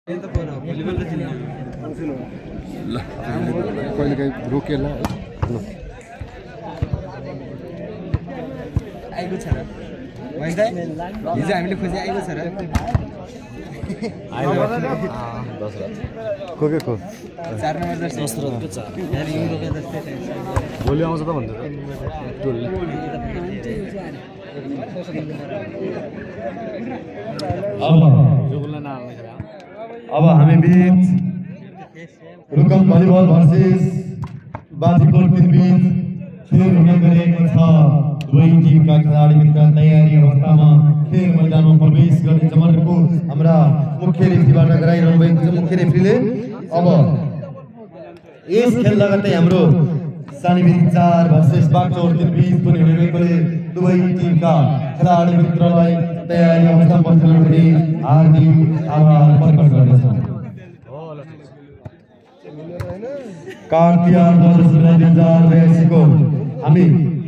ल कहिलेकाहीँ रोकेला आएको छ र हिजो हामीले खोजे आएको छ र को 4 नम्बर जर्सी भोलि आउँछ त भन्दै अब हामी बीच रुकम भलिबल भर्सेस बाजीकोट टिम बीच खेल हुने गरेको छ। दुवै टिमका खेलाडी मित्र तयारी अवस्थामा खेल मैदानमा प्रवेश गर्ने जमर्को हाम्रा मुख्य रेफ्रीबाट गराइरहनु भएको छ। मुख्य रेफ्रीले अब यस खेल लगत्तै हाम्रो सानीबेरी 4 भर्सेस बागचौर टिम बीच पनि हुने भएकोले दुवै टिमका खेलाडी मित्रलाई तयारी अवस्थामा बस्नुको पनि हार्दिक आभार प्रकट गर्दछौँ। कार्तियार 2082 को हामी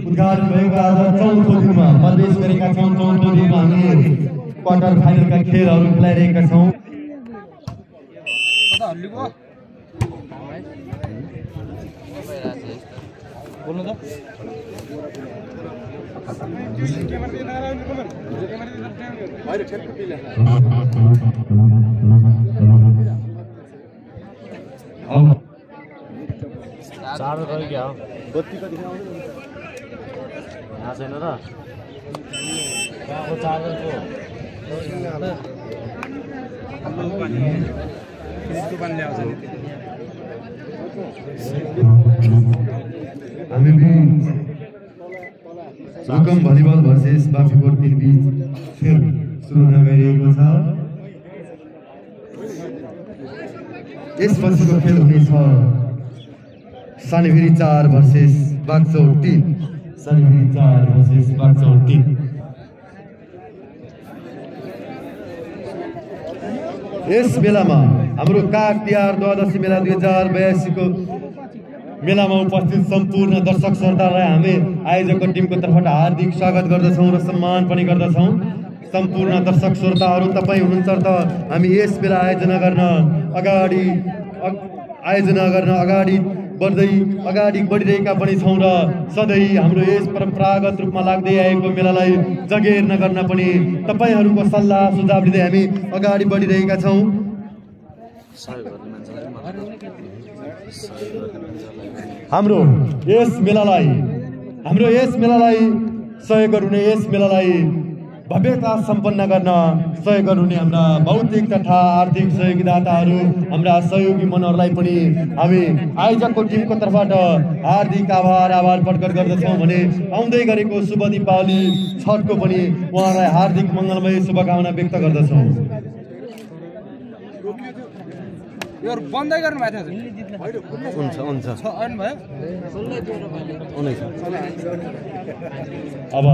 उद्घाटन भएको आज 4औं दिनमा प्रवेश गरेका छौँ। 4औं दिनमा हामीले क्वार्टर फाइनलका खेलहरू खेलाइरहेका छौँ। चार्जर गयो क्या हो बत्ती कति यहाँ छैन र कहाँको चार्जरको हामी बीच Rukum volleyball versus Bafikot team बीच खेल सुरु हुन गइरहेको छ। यसपछिको खेल हुनेछ Sanibheri 4 versus Bagchaur team. Sanibheri 4 versus Bagchaur team. यस बेलामा हाम्रो काग तिहार द्वादशी मेला 2082 को मेलामा उपस्थित सम्पूर्ण दर्शक श्रोतालाई हामी आयोजक टिमको तर्फबाट हार्दिक स्वागत गर्दछौँ र सम्मान पनि गर्दछौँ। सम्पूर्ण दर्शक श्रोताहरू तपाईँ हुनुहुन्छ त हामी यस बेला आयोजना गर्न अगाडि बढिरहेका पनि छौँ र सधैँ हाम्रो यस परम्परागत रूपमा लाग्दै आएको मेलालाई जगेर्न गर्न पनि तपाईँहरूको सल्लाह सुझाव लिँदै हामी अगाडि बढिरहेका छौँ। हाम्रो यस मेलालाई सहयोग गर्नुहुने यस मेलालाई भव्यता सम्पन्न गर्न सहयोग गर्नुहुने हाम्रा भौतिक तथा आर्थिक सहयोगीदाताहरू हाम्रा सहयोगी मनहरूलाई पनि हामी आयोजकको टिमको तर्फबाट हार्दिक आभार प्रकट गर्दछौँ भने आउँदै गरेको शुभ दीपावली छठको पनि उहाँलाई हार्दिक मङ्गलमय शुभकामना व्यक्त गर्दछौँ। बन्दै गर्नु भएको थियो अब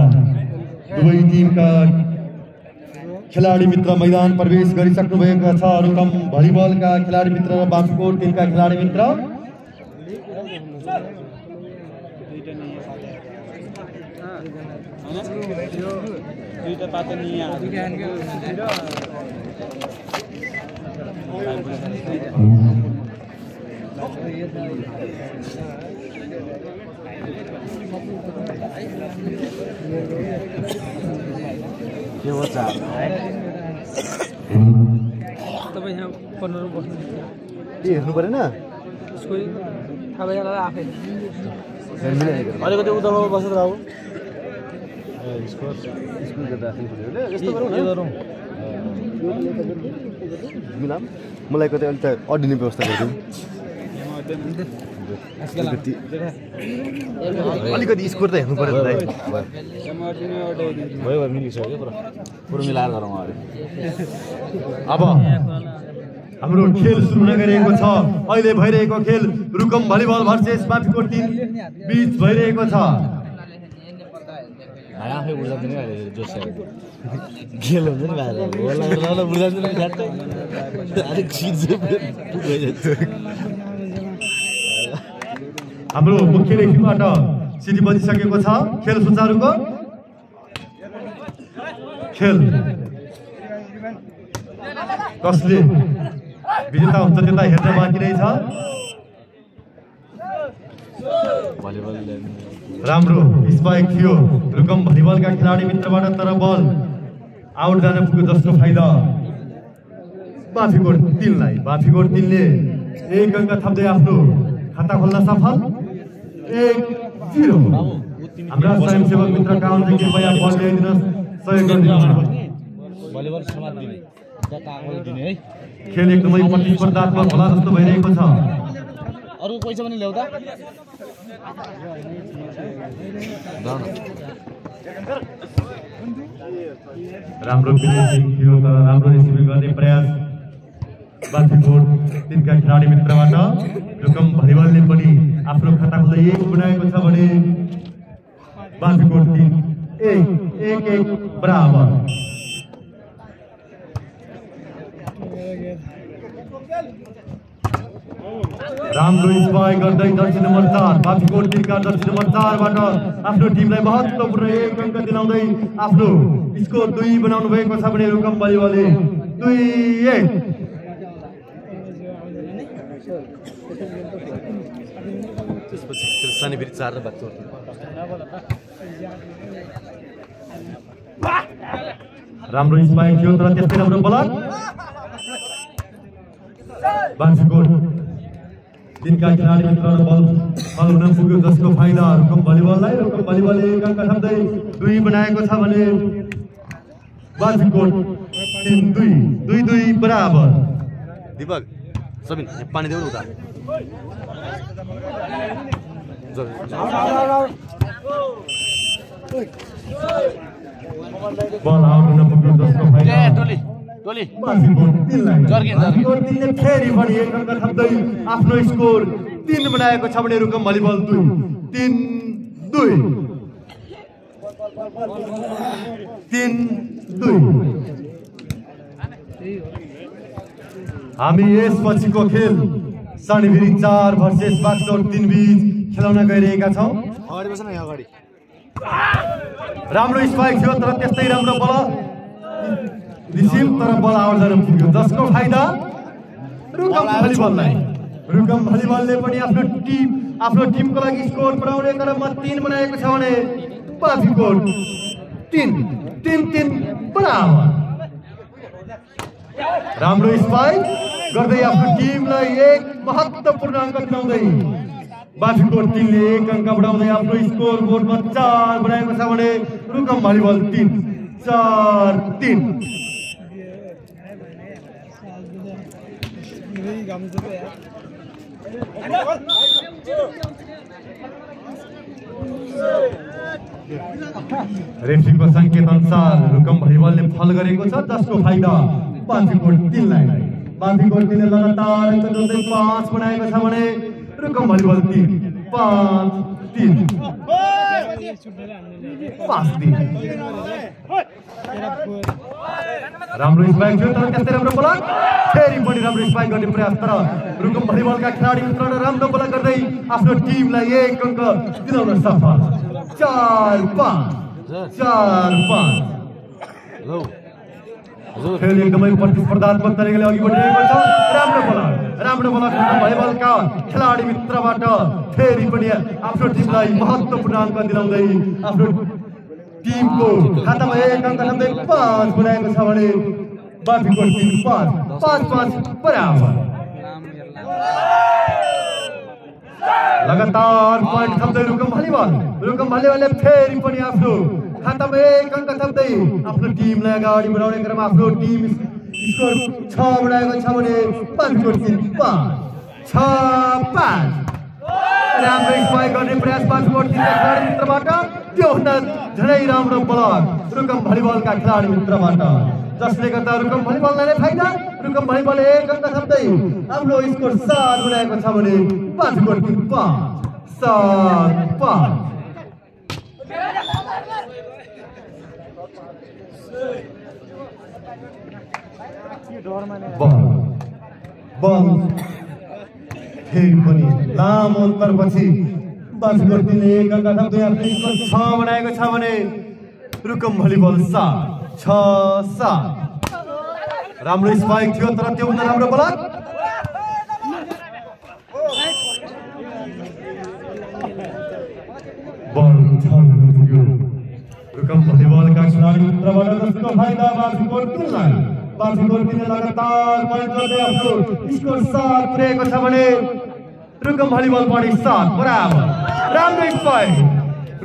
दुवै टिमका खेलाडी मित्र मैदान प्रवेश गरिसक्नु भएको छ। रुकम भलिबलका खेलाडी मित्र र बाफीकोट टिमका खेलाडी मित्र के हो चार तपाईँ यहाँ पन्ध्र बस्नु हेर्नु परेन अलिकति उतामा बसेर आऊ स्कुल मिलाम मलाई कतै अलिक अडिने व्यवस्था गरिदिउँ अलिकति स्कोर त हेर्नु पर्यो भयो मिलिसक्यो पुरो मिलाएर गरौँ अगाडि। अब हाम्रो खेल सुरु हुन गइरहेको छ। अहिले भइरहेको खेल रुकम भलिबल भर्सेस बाफीकोट टिम बीच भइरहेको छ। आफै उड्दा पनि जोस खेल हुन्छ नि भाइरल उड्दा पनि घाटै अलिक हाम्रो मुख्य रेफ्रीबाट सिटी बजिसकेको छ। खेल सुचारुको खेल कसले विजेता हुन्छ त्यता हेर्न बाँकी नै छ। राम्रो स्पाइक थियो रुकम भलिबलका खेलाडी मित्रबाट, तर बल आउट जान पुग्यो जसको फाइदा बाफीकोट 3लाई। बाफीकोट 3ले 1 अङ्क थप्दै आफ्नो खाता खोल्न सफल। 1-0। हाम्रा स्वयंसेवक मित्र काउन्ट कृपया बल ल्याइदिनुहोस्, सहयोग गरिदिनुहोस्। भलिबल समात दिने कागज दिने है। खेल एकदमै प्रतिस्पर्धात्मक होला जस्तो भइरहेको छ। अरु पैसा पनि ल्याउ त। राम्रो फिनिसिङ थियो तर राम्रो रिसिभिङ गर्ने प्रयास बाफीकोट 3का खेलाडी मित्रबाट। रुकम भलिबलले पनि आफ्नो खाता खोल्दै 1 बनाएको छ भने बाफीकोट 3 1-1 बराबर। राम्रो स्पाइक गर्दै जर्सी नम्बर 4 बाफीकोट 3का जर्सी नम्बर 4 बाट आफ्नो टिमलाई महत्त्वपूर्ण 1 अङ्क दिलाउँदै आफ्नो स्कोर 2 बनाउनु भएको छ भने रुकम भलिबलले 2-1। त्यसपछि सानी फेरि 4 र बच्चा राम्रो स्पाइक थियो तर त्यस्तै राम्रो ब्लक। बाफीकोट 3का खेलाडी मित्रहरू बल हुन पुग्यो जसको फाइदा रुकम भलिबललाई। रुकम भलिबलले 1 अङ्क थप्दै 2 बनाएको छ भने बाफीकोट 3-2 2-2 बराबर। दीपक सबिन पानी देऊ न उता। बल आउट हुन पुग्यो जसको फाइदा टोली बाफीकोट 3लाई। बाफीकोट 3ले फेरि पनि 1 अङ्क थप्दै आफ्नो स्कोर 3 बनाएको छ भने रुकम भलिबल 3-2 3-2। हामी यसपछिको खेल शनिबिरी 4 भर्सेस बागचौर 3 बीच खेलाउन गइरहेका छौँ। अगाडि बस्न यहाँ अगाडि। राम्रो स्पाइक थियो तर त्यस्तै राम्रो बल रिसिभ तर बल आउट जान पुग्यो जसको फाइदा रुकम भलिबललाई। रुकम भलिबलले पनि आफ्नो टिमको लागि स्कोर बढाउने क्रममा 3 बनाएको छ भने बाफीकोट 3-3 बराबर। राम्रो स्पाइक गर्दै आफ्नो टिमलाई 1 महत्त्वपूर्ण अङ्क दिलाउँदै बाफीकोट 3ले 1 अङ्क बढाउँदै आफ्नो स्कोर बोर्डमा 4 बनाएको छ भने रुकम भलिबल 3-4-3। रेफ्रीको संकेत अनुसार रुकम भलिबलले फल गरेको छ जसको फाइदा बाफीकोट 3लाई। बाफीकोट 3ले लगातार अङ्क जोड्दै 5 बनाएको छ भने रुकम भलिबल 3-5-3 5-3। राम्रो स्पाइक थियो तर त्यस्तै राम्रो ब्लक। फेरि पनि राम्रो स्पाइक गर्ने प्रयास तर रुकम भलिबलका खेलाडी मित्रले राम्रो ब्लक गर्दै आफ्नो टिमलाई 1 अङ्क दिलाउन सफल। 4-5 खेल एकदमै प्रतिस्पर्धात्मक तरिकाले अघि बढिरहेको छ। राम्रो बल भलिबलका खेलाडी मित्रबाट फेरि पनि आफ्नो टिमलाई महत्त्वपूर्ण अङ्क दिलाउँदै आफ्नो टिमको खातामा 1 अङ्क थप्दै 5 बनाएको छ भने बाफीकोट 3-5 बराबर। लगातार पोइन्ट थप्दै रुकम भलिबलले फेरि पनि आफ्नो खातामा 1 अङ्क थप्दै आफ्नो टिमलाई अगाडि बढाउने क्रममा आफ्नो टिम स्कोर 6 बनाएको छ भने बाफीकोट 3-5 राम्रो स्पाइक गर्ने प्रयास बाफीकोट 3का खेलाडी मित्रबाट। त्योभन्दा झनै राम्रो ब्लक रुकम भलिबलका खेलाडी मित्रबाट जसले गर्दा रुकम भलिबललाई फाइदा। रुकम भलिबलले 1 अङ्क थप्दै आफ्नो स्कोर 7 बनाएको छ भने बाफीकोट 3-5 बल फेरि पनि लामो अन्तरपछि बाफीकोट 3ले 1 अङ्क थप्दै आफ्नो स्कोर 6 बनाएको छ भने रुकम भलिबल 7-6-7। राम्रो स्पाइक थियो तर त्योभन्दा राम्रो ब्लक। खेलाडी मित्रबाट जसको फाइदा बाफीकोट टिमलाई बाफीकोट टिमले लगातार पॉइन्ट गर्दै आफ्नो स्कोर 7 पुर्याएको छ भने रुकुम भलिबल पनि 7 बराबर राम्रो स्पाइक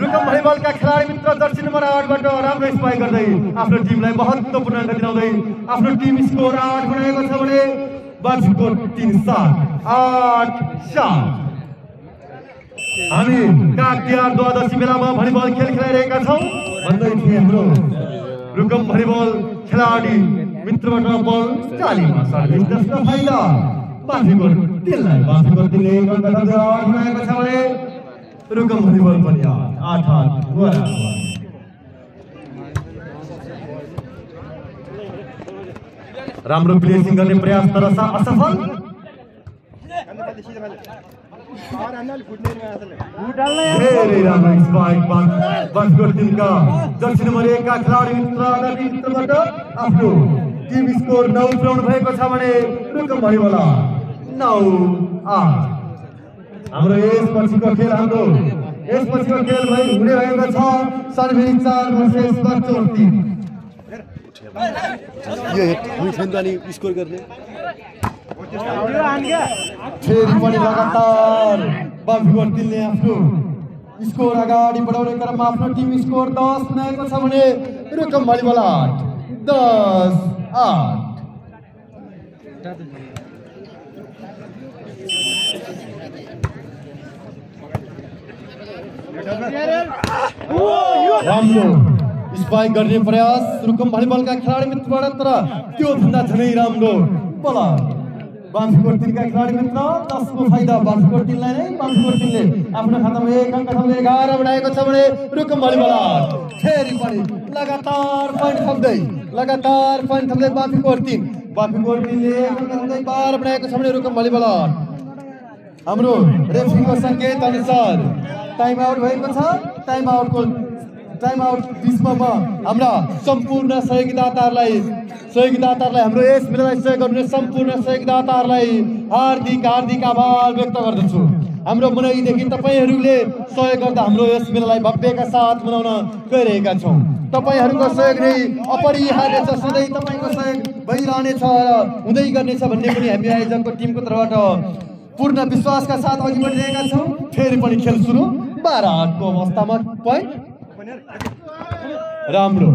रुकुम भलिबलका खेलाडी मित्र जर्सी नम्बर 8 बाट राम्रो स्पाइक गर्दै आफ्नो टिमलाई महत्त्वपूर्ण अङ्क दिलाउँदै आफ्नो टिम स्कोर 8 बनाएको छ भने बाफीकोट 3-7 8-7 हामी कागतिहार द्वादशी मेलामा भलिबल खेल खेलाइरहेका छौं भन्दै थिए हाम्रो रुकुम भलिबल खेलाडी मित्रबाट बल चालीमा सर्भिस जसको फाइदा बाफीकोट टिमलाई बाफीकोट टिमले एक अङ्क गर्दै 8 बनाएको छ भने रुकुम भलिबल पनि 8-8 बराबर राम्रो प्लेसिङ गर्ने प्रयास तर असफल धेरै राम्रो स्पाइक बाफीकोट टिमका जर्सी नम्बर 1 का खेलाडी मित्रबाट आफ्नो टिम स्कोर 9 पुर्याउनु भएको छ भने रुकुम भलिबल 9-8 हाम्रो यसपछिको खेल हुने भएको छ सर्भे 4 वर्सेस बच्चोर 3 यो हुन्छ नि स्कोर गर्ने फेरि पनि लगातार बाफीकोट टिमले आफ्नो स्कोर अगाडि बढाउने क्रममा आफ्नो टिम स्कोर 10 बनाएको छ भने रुकुम भलिबल 10-8 राम्रो स्पाइक गर्ने प्रयास रुकुम भलिबलका खेलाडी मित्रबाट तर त्यो भन्दा झनै राम्रो बल बाफीकोट टिमका खेलाडी मित्र 10 को फाइदा बाफीकोट टिमलाई नै बाफीकोट टिमले आफ्नो खातामा 1 अङ्क थप्दै 11 बनाएको छ भने रुकुम भलिबल फेरि पनि लगातार पॉइन्ट थप्दै बाफीकोट टिमले 1 अङ्क थप्दै 12 बनाएको छ भने रुकुम भलिबल हाम्रो रेफ्रीको सङ्केत अनुसार टाइम आउट भएको छ टाइम आउट बिचमा हाम्रा सम्पूर्ण सहयोगीदाताहरूलाई हाम्रो यस मेलालाई सहयोग गर्ने सम्पूर्ण सहयोगीदाताहरूलाई हार्दिक आभार व्यक्त गर्दछु हाम्रो मनैदेखि तपाईहरूले सहयोग गर्दा हाम्रो यस मेलालाई भव्यका साथ मनाउन गइरहेका छौं तपाईहरूको सहयोग नै अपरिहार्य छ सधैँ तपाईको सहयोग भइरहनेछ हुँदै गर्नेछ भन्ने पनि हामी आयोजकको टिमको तर्फबाट पूर्ण विश्वासका साथ अघि बढिरहेका छौं फेरि पनि खेल सुरु 12-8 को अवस्थामा पोइन्ट राम्रो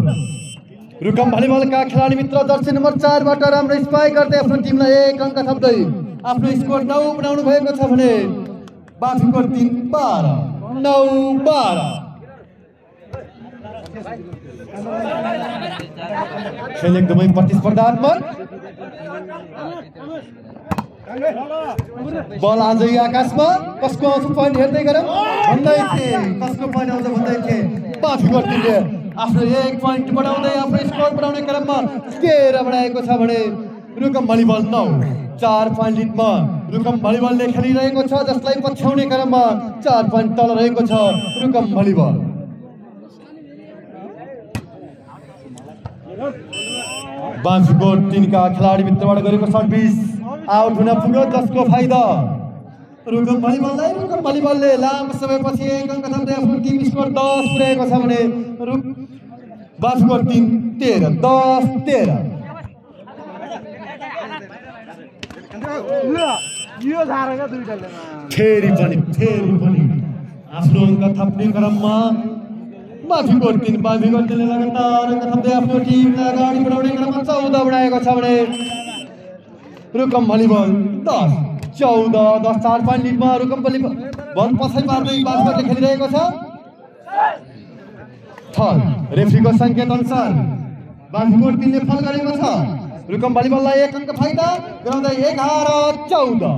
रुकुम भलिबलका खेलाडी मित्र जर्सी नम्बर 4 बाट राम्रो स्पाइक गर्दै आफ्नो टिमलाई 1 अङ्क थप्दै आफ्नो स्कोर 9 बनाउनु भएको छ भने बाफीकोट 3-12 9-12 खेल एकदमै प्रतिस्पर्धात्मक बल आजै आकाशमा कसको आउँछ पोइन्ट हेर्दै गरौँ भन्दै थिए कसको पोइन्ट आउँछ भन्दै थिए बाफीकोट टिमले आफ्नो 1 पोइन्ट बढाउँदै आफ्नो स्कोर बढाउने क्रममा 13 बनाएको छ भने रुकुम भलिबल 4 पोइन्ट लिडमा रुकुम भलिबलले खेलिरहेको छ जसलाई पछ्याउने क्रममा 4 पोइन्ट तल रहेको छ रुकुम भलिबल बाफीकोट टिमका खेलाडी मित्रबाट गरेको सर्भिस आउट हुन पुग्यो जसको फाइदा रुकुम भलिबलले लामो समयपछि 1 अङ्क थप्दै आफ्नो टिम स्कोर 10 पुर्याएको छ भने बाफीकोट टिम 13-10-13 फेरि पनि आफ्नो अङ्क थप्ने क्रममा बाफीकोट टिमले लगातार अङ्क थप्दै आफ्नो टिमलाई अगाडि बढाउने क्रममा 14 बनाएको छ भने रुकुम भलिबल 10-14 4 पोइन्ट लिडमा रुकुम भलिबल बल पछाडि पार्दै बाफीकोटले खेलिरहेको छ थल रेफ्रीको सङ्केत अनुसार बाफीकोट टिमले फल गरेको छ रुकुम भलिबललाई 1 अङ्क फाइदा गराउँदै 11-14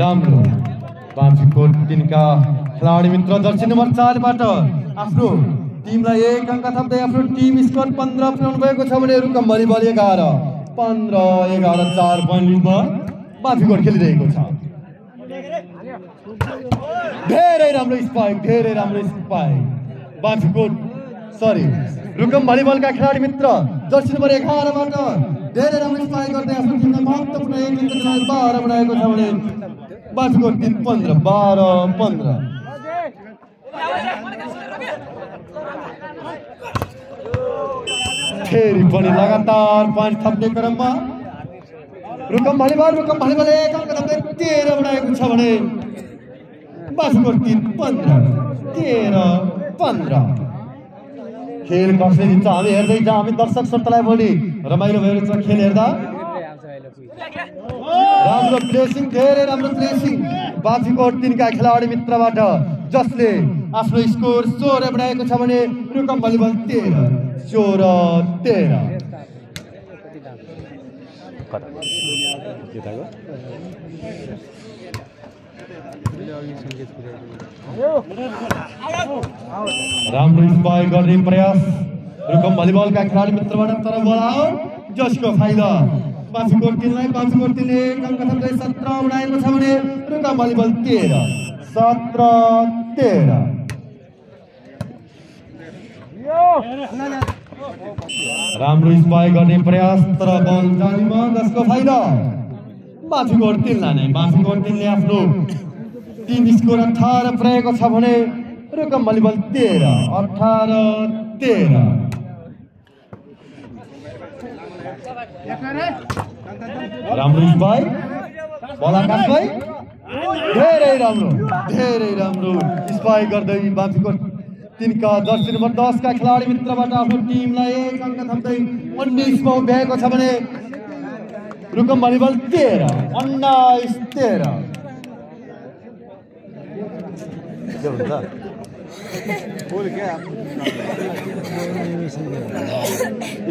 राम्रो बाफीकोट टिमका खेलाडी मित्र जर्सी नम्बर 4 बाट आफ्नो टिमलाई 1 अङ्क थप्दै आफ्नो टिम स्कोर 15 पुर्याउनु भएको छ भने रुकुम भलिबल 11-15 4 पोइन्ट लिडमा बाफीकोट खेलिरहेको छ धेरै राम्रो स्पाइक बाफीकोट रुकुम भलिबलका खेलाडी मित्र जर्सी नम्बर 11 बाट धेरै राम्रो स्ट्राइक गर्दै आफ्नो टिमलाई महत्त्वपूर्ण एक अङ्क 12 बनाएको छ भने बाँचेको 3-15 12-15 फेरि पनि लगातार पानी थप्ने क्रममा रुकुम भलिबल एक अङ्क थप्दै 13 बनाएको छ भने बाँचेको 3-15 13-15 खेल कसरी छ हामी हेर्दै जाँ हामी दर्शक श्रोतालाई पनि रमाइलो भइरहेको छ खेल हेर्दा राम्रो प्लेसिङ धेरै राम्रो प्लेसिङ बाँचेको 3 का खेलाडी मित्रबाट जसले आफ्नो स्कोर 16 बनाएको छ भने रुकुम भलिबल 13 राम्रो स्पाइक गर्ने प्रयास रुकुम भलिबलका खेलाडी मित्रबाट तर बल आउट जसको फाइदा बाँचेको 3 लाई बाँचेको 3 एक अङ्क थप्दै 17 बनाएको छ भने रुकुम भलिबल 13 राम्रो स्पाइक गर्ने प्रयास तर बल जालीमा जसको फाइदा बाँचेको 3 लाई नै बाँचेको 3 ले आफ्नो टिम स्कोर 18 पुर्याएको छ भने रुकुम भलिबल 18 राम्रो स्पाइक बल आकाशलाई धेरै राम्रो स्पाइक गर्दै बाँचेको 3 का जर्सी नम्बर 10 का खेलाडी मित्रबाट आफ्नो टिमलाई एक अङ्क थप्दै 19 मा उभ्याएको छ भने रुकुम भलिबल 19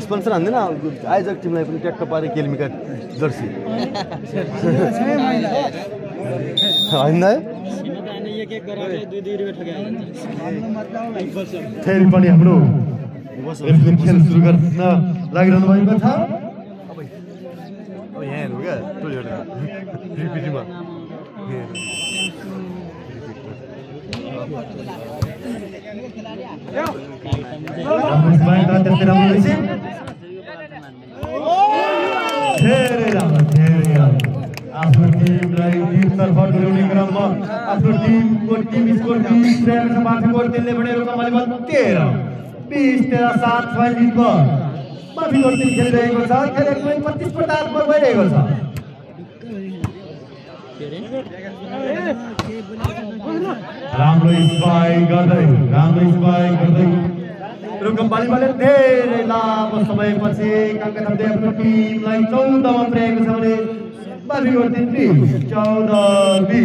स्पोन्सर हान्दैन आयोजक टिमलाई पनि ट्याक्क पारे केल्मीका जर्सी होइन फेरि पनि हाम्रो खेल सुरु गर्न लागिरहनु भएको छ आफ्नो टिमलाई टिमतर्फ डुलाउने क्रममा आफ्नो टिमको टिम स्कोर 20 रहेको छ बाँचेको 3 ले भने रुकुम भलिबल 13-7 फाइनलमा बाँचेको 3 खेलिरहेको छ खेल एकदमै प्रतिस्पर्धात्मक भइरहेको छ राम्रो स्पाइक गर्दै रुकुम भलिबलले धेरै लामो समयपछि एक अङ्क थप्दै आफ्नो टिमलाई 14 मा पुर्याएको छ भने बाँचेको 14-20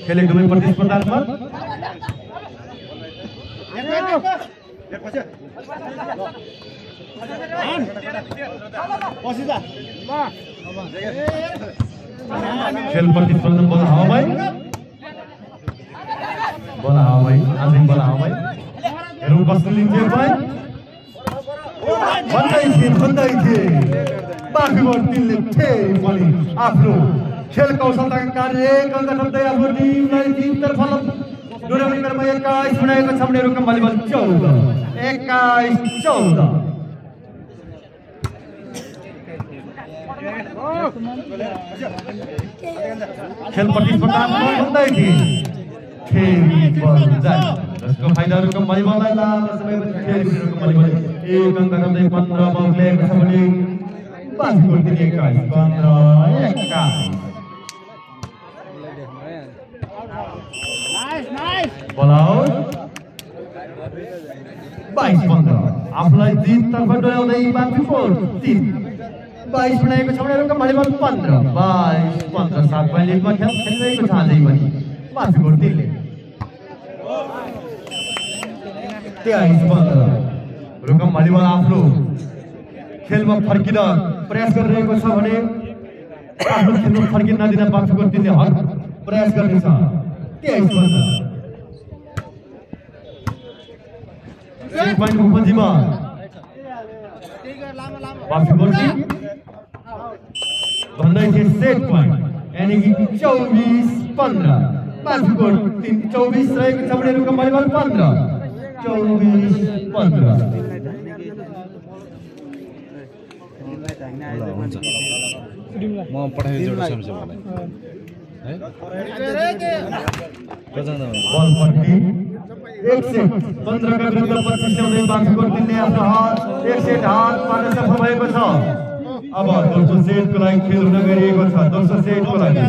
खेल एकदमै प्रतिस्पर्धात्मक खेल प्रतिस्पर्धा बल हावामै बल हावामै हेरौँ कसले लिन्छ भाइ भन्दै थिए बाँचेको 3 ले फेरि पनि आफ्नो खेल कौशलताका कारण एक अङ्क थप्दै आफ्नो टिमलाई टिमतर्फ डोर्याउने क्रममा 21 बनाएको छ भने रुकुम भलिबल 21-14 खेल प्रतिस्पर्धात्मक भन्दै थिए फेरि बल जाली जसको फाइदा रुकुम भलिबललाई लामो समयपछि फेरि रुकुम भलिबल एक अङ्क थप्दै 15 मा उभ्याएको छ भने बाँचेको 21-15 बल आउट 22-15 आफूलाई जिततर्फ डोर्याउँदै बाँचेको 3 22 बनाएको छ भने रुकुम भलिबल 15-22-15 7 फाइनलमा खेल खेलिरहेको छ अझै पनि बाँचेको 3 ले 23-15 रुकुम भलिबल आफ्नो खेलमा फर्किन प्रयास गरिरहेको छ भने आफ्नो खेलमा फर्किन नदिन बाँचेको 3 ले हर प्रयास गर्नेछ 23-15 सेट पॉइंट उपजीमा बाँचेको 3 भन्दै थिए सेट पॉइंट यानी कि 24-15 15 बाजीकोट 24 रहेको छ भने रुकुम भलिबल 15 24-15 म पठाइदिन्छु एउटा स्यामसङलाई है बल पट्टी 1 सेट 15 का विरुद्ध 25 ल्याउँदै बाजीकोट टिमले आफ्नो हात 1 सेट हात पार्न सफल भएको छ। अब दोस्रो सेटको लागि खेल हुन गइरहेको छ। दोस्रो सेटको लागि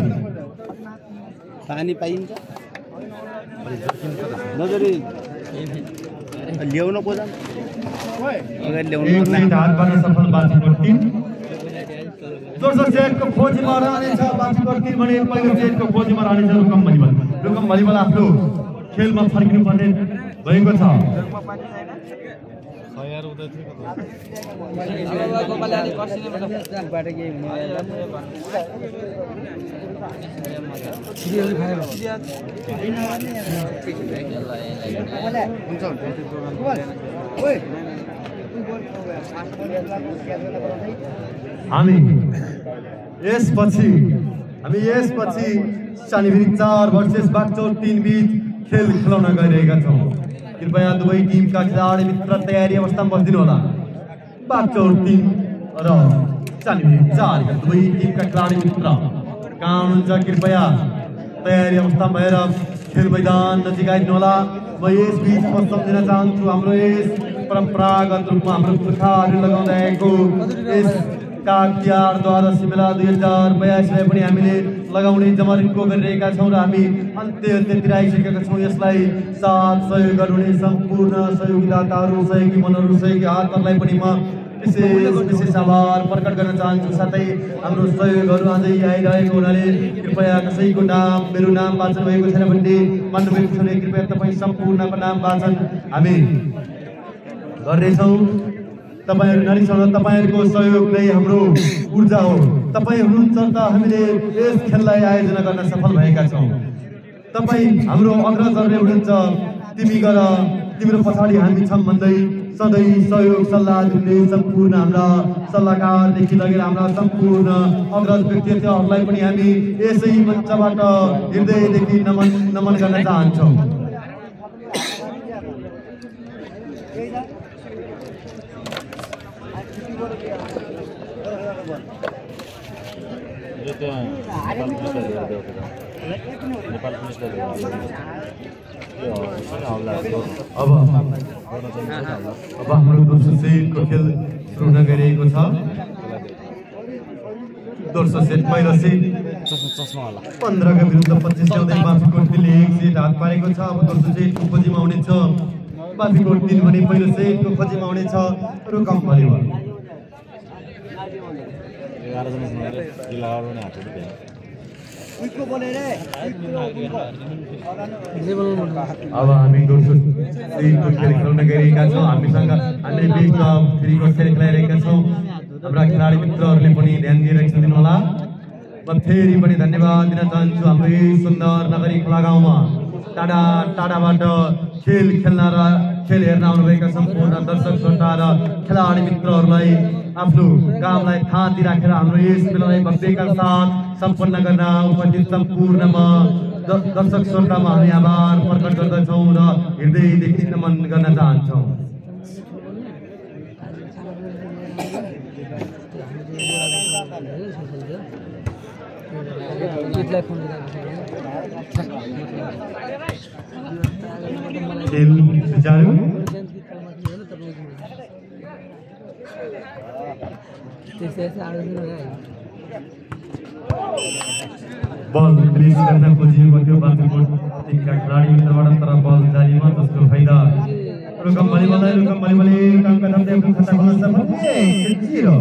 पानी पाइन्छ नजरी ल्याउन खोज्छ अगाडि ल्याउन 1 सेट हात पार्न सफल बाजीकोट टिम। दोस्रो सेटको खोजीमा रहनेछ बाजीकोट टिम भने पहिलो सेटको खोजीमा रहनेछ रुकुम भलिबल। रुकुम भलिबल आफ्नो खेलमा फर्किनु पर्ने भएको छ। हामी यसपछि शनिबार 4 वर्सेस बागचौर 3 बीच खेल खेलाउन गइरहेका छौं। कृपया दुवै टिमका खेलाडी मित्र तयारी अवस्थामा बस्दिनु होला। बागचौर 3 र शनिबार 4 का दुवै टिमका खेलाडी मित्र कहाँ हुनुहुन्छ कृपया तयारी अवस्थामा भएर खेल मैदान नजिक आइदिनु होला। म यस बीचमा सम्झिन चाहन्छु हाम्रो यस परम्परागत रूपमा हाम्रो पुर्खाहरूले लगाउँदै आएको यस काग तिहारद्वारा सिमेला 2082 पनि हामीले लगाउने जमरिको गरिरहेका छौँ र हामी अन्त्यतिर आइसकेका छौँ। यसलाई साथ सहयोग गर्नुहुने सम्पूर्ण सहयोगदाताहरू सहयोगी मनहरू सहयोगी हातहरूलाई पनि म विशेष आभार प्रकट गर्न चाहन्छु। साथै हाम्रो सहयोगहरू अझै आइरहेको हुनाले कृपया कसैको नाम मेरो नाम वाचन भएको छैन भन्ने मान्नुभएको छ भने कृपया तपाईँ सम्पूर्णको नाम वाचन हामी गर्नेछौँ। तपाईहरु नरिसाउनु, तपाईहरुको सहयोग नै हाम्रो ऊर्जा हो। तपाई हुनुहुन्छ त हामीले यस खेललाई आयोजना गर्न सफल भएका छौं। तपाई हाम्रो अग्रजहरूले हुनुहुन्छ, तिमी गर तिम्रो पछाडी हामी छौं भन्दै सधैँ सहयोग सल्लाह दिने सम्पूर्ण हाम्रा सल्लाहकारदेखि लगेर हाम्रा सम्पूर्ण अग्रज व्यक्तित्वहरूलाई पनि हामी यसै मञ्चबाट हृदयदेखि नमन गर्न चाहन्छौँ। अब हाम्रो दोस्रो सेटको खेल सुरु हुन गइरहेको छ। दोस्रो सेट पहिलो सेट 15 का विरुद्ध 25 ल्याउँदै बाफीकोट टिमले 1 सेट हात पारेको छ। अब दोस्रो सेटको खोजीमा हुनेछ बाफीकोट टिम भने पहिलो सेटको खोजीमा हुनेछ रुकुम भलिबल। अब हामी दोस्रो सेटको खेल खेल्न गइरहेका छौँ। हामीसँग हामीले बिचमा फ्रीको खेल खेलाइरहेका छौँ। हाम्रा खेलाडी मित्रहरूले पनि ध्यान दिएर खेलिदिनु होला। म फेरि पनि धन्यवाद दिन चाहन्छु हाम्रो यही सुन्दर नगरी खोला गाउँमा टाढा टाढाबाट खेल खेल्न र खेल हेर्न आउनुभएका सम्पूर्ण दर्शक श्रोता र खेलाडी मित्रहरूलाई आफ्नो कामलाई थाती राखेर हाम्रो यस खेललाई भव्यताका साथ सम्पन्न गर्न उपस्थित सम्पूर्णमा दर्शक श्रोतामा हामी आभार प्रकट गर्दछौँ र हृदयदेखि नमन गर्न चाहन्छौँ। खेल सुचारू बल रिलिज गर्न खोजिएको थियो बाफीकोट टिमका खेलाडी मित्रबाट, तर बल जालीमा जसको फाइदा रुकुम भलिबलले कामका नामले आफ्नो खाता खोल्न सफल भए। 0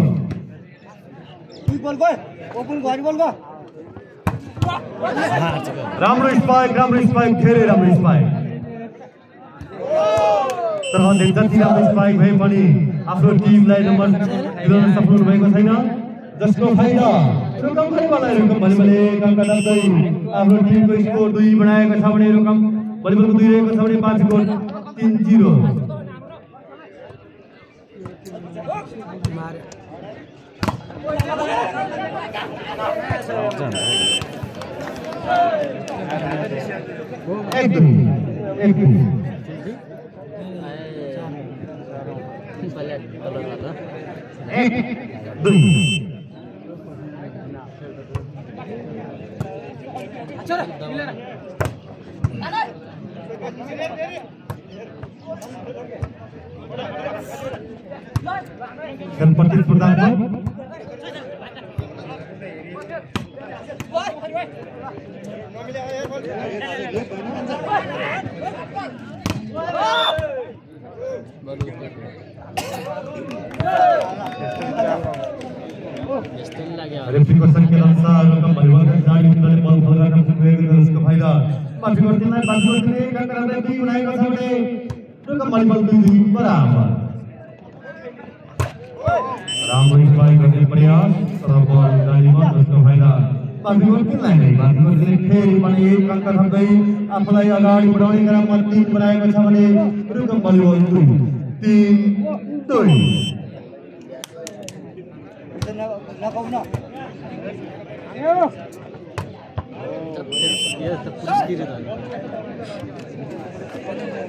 राम्रो स्पाइक धेरै राम्रो स्पाइक। तर जति राम्रो स्पाइक भए पनि आफ्नो टिमलाई नम्बर दिलाउन सफल भएको छैन, जसको फाइदा रुकुम भलिबलले कामका नामले आफ्नो टिमको स्कोर 2 बनाएको छ भने रुकुम भलिबलको 2 रहेको छ भने बाफीकोट 3-0। खेल प्रतिस्पर्धा रेफरी को संकेत अनुसार रकम भलिबल का खिलाडी मित्रले बल फलका क्रम सुरु गरेको यसको फाइदा माथि गर्दिनलाई बाँकी गर्दिने काङ्ग्रेसले दुई बनाएको छ भने रकम भलिबल 2-2 बराबर राम्रो स्ट्राइक गर्ने प्रयास तर बल जालीमा जसको फाइदा माथि गर्दिनलाई नै बाँकी गर्दिने फेरि पनि एक अङ्क थप्दै आफूलाई अगाडि बढाउने क्रममा 3 बनाएको छ भने रकम भलिबल 3-2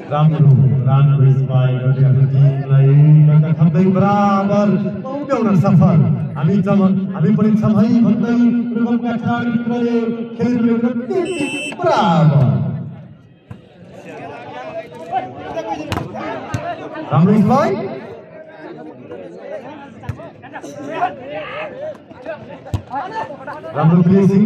राम्रो स्पाइक गर्दै आफ्नो टिमलाई टक्का थप्दै बराबर पुर्याउन सफल हामी पनि छौँ है भन्दै रुकुमका खेलाडी मित्रले खेलिरहेको बराबर राम्रो स्पाइक राम्रो प्लेसिङ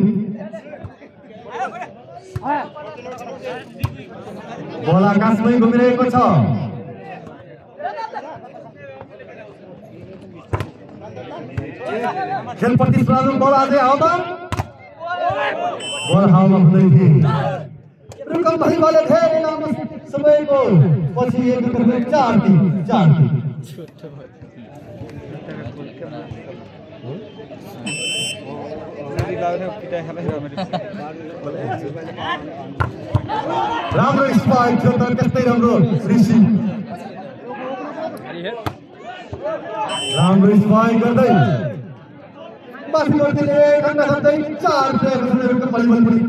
बल आकाशमै घुमिरहेको छ खेल प्रतिस्पर्धा बल अझै हावामा बल हावामा हुँदै थिए रुकम भलिबलले धेरै लामो समयको पछि एक 4-3 राम्रो स्पाइक थियो तर त्यस्तै राम्रो रिसिभ राम्रो स्पाइक गर्दै माथि गर्दै खण्ड खण्डै 4 प्लेयरहरुको भलिबल पनि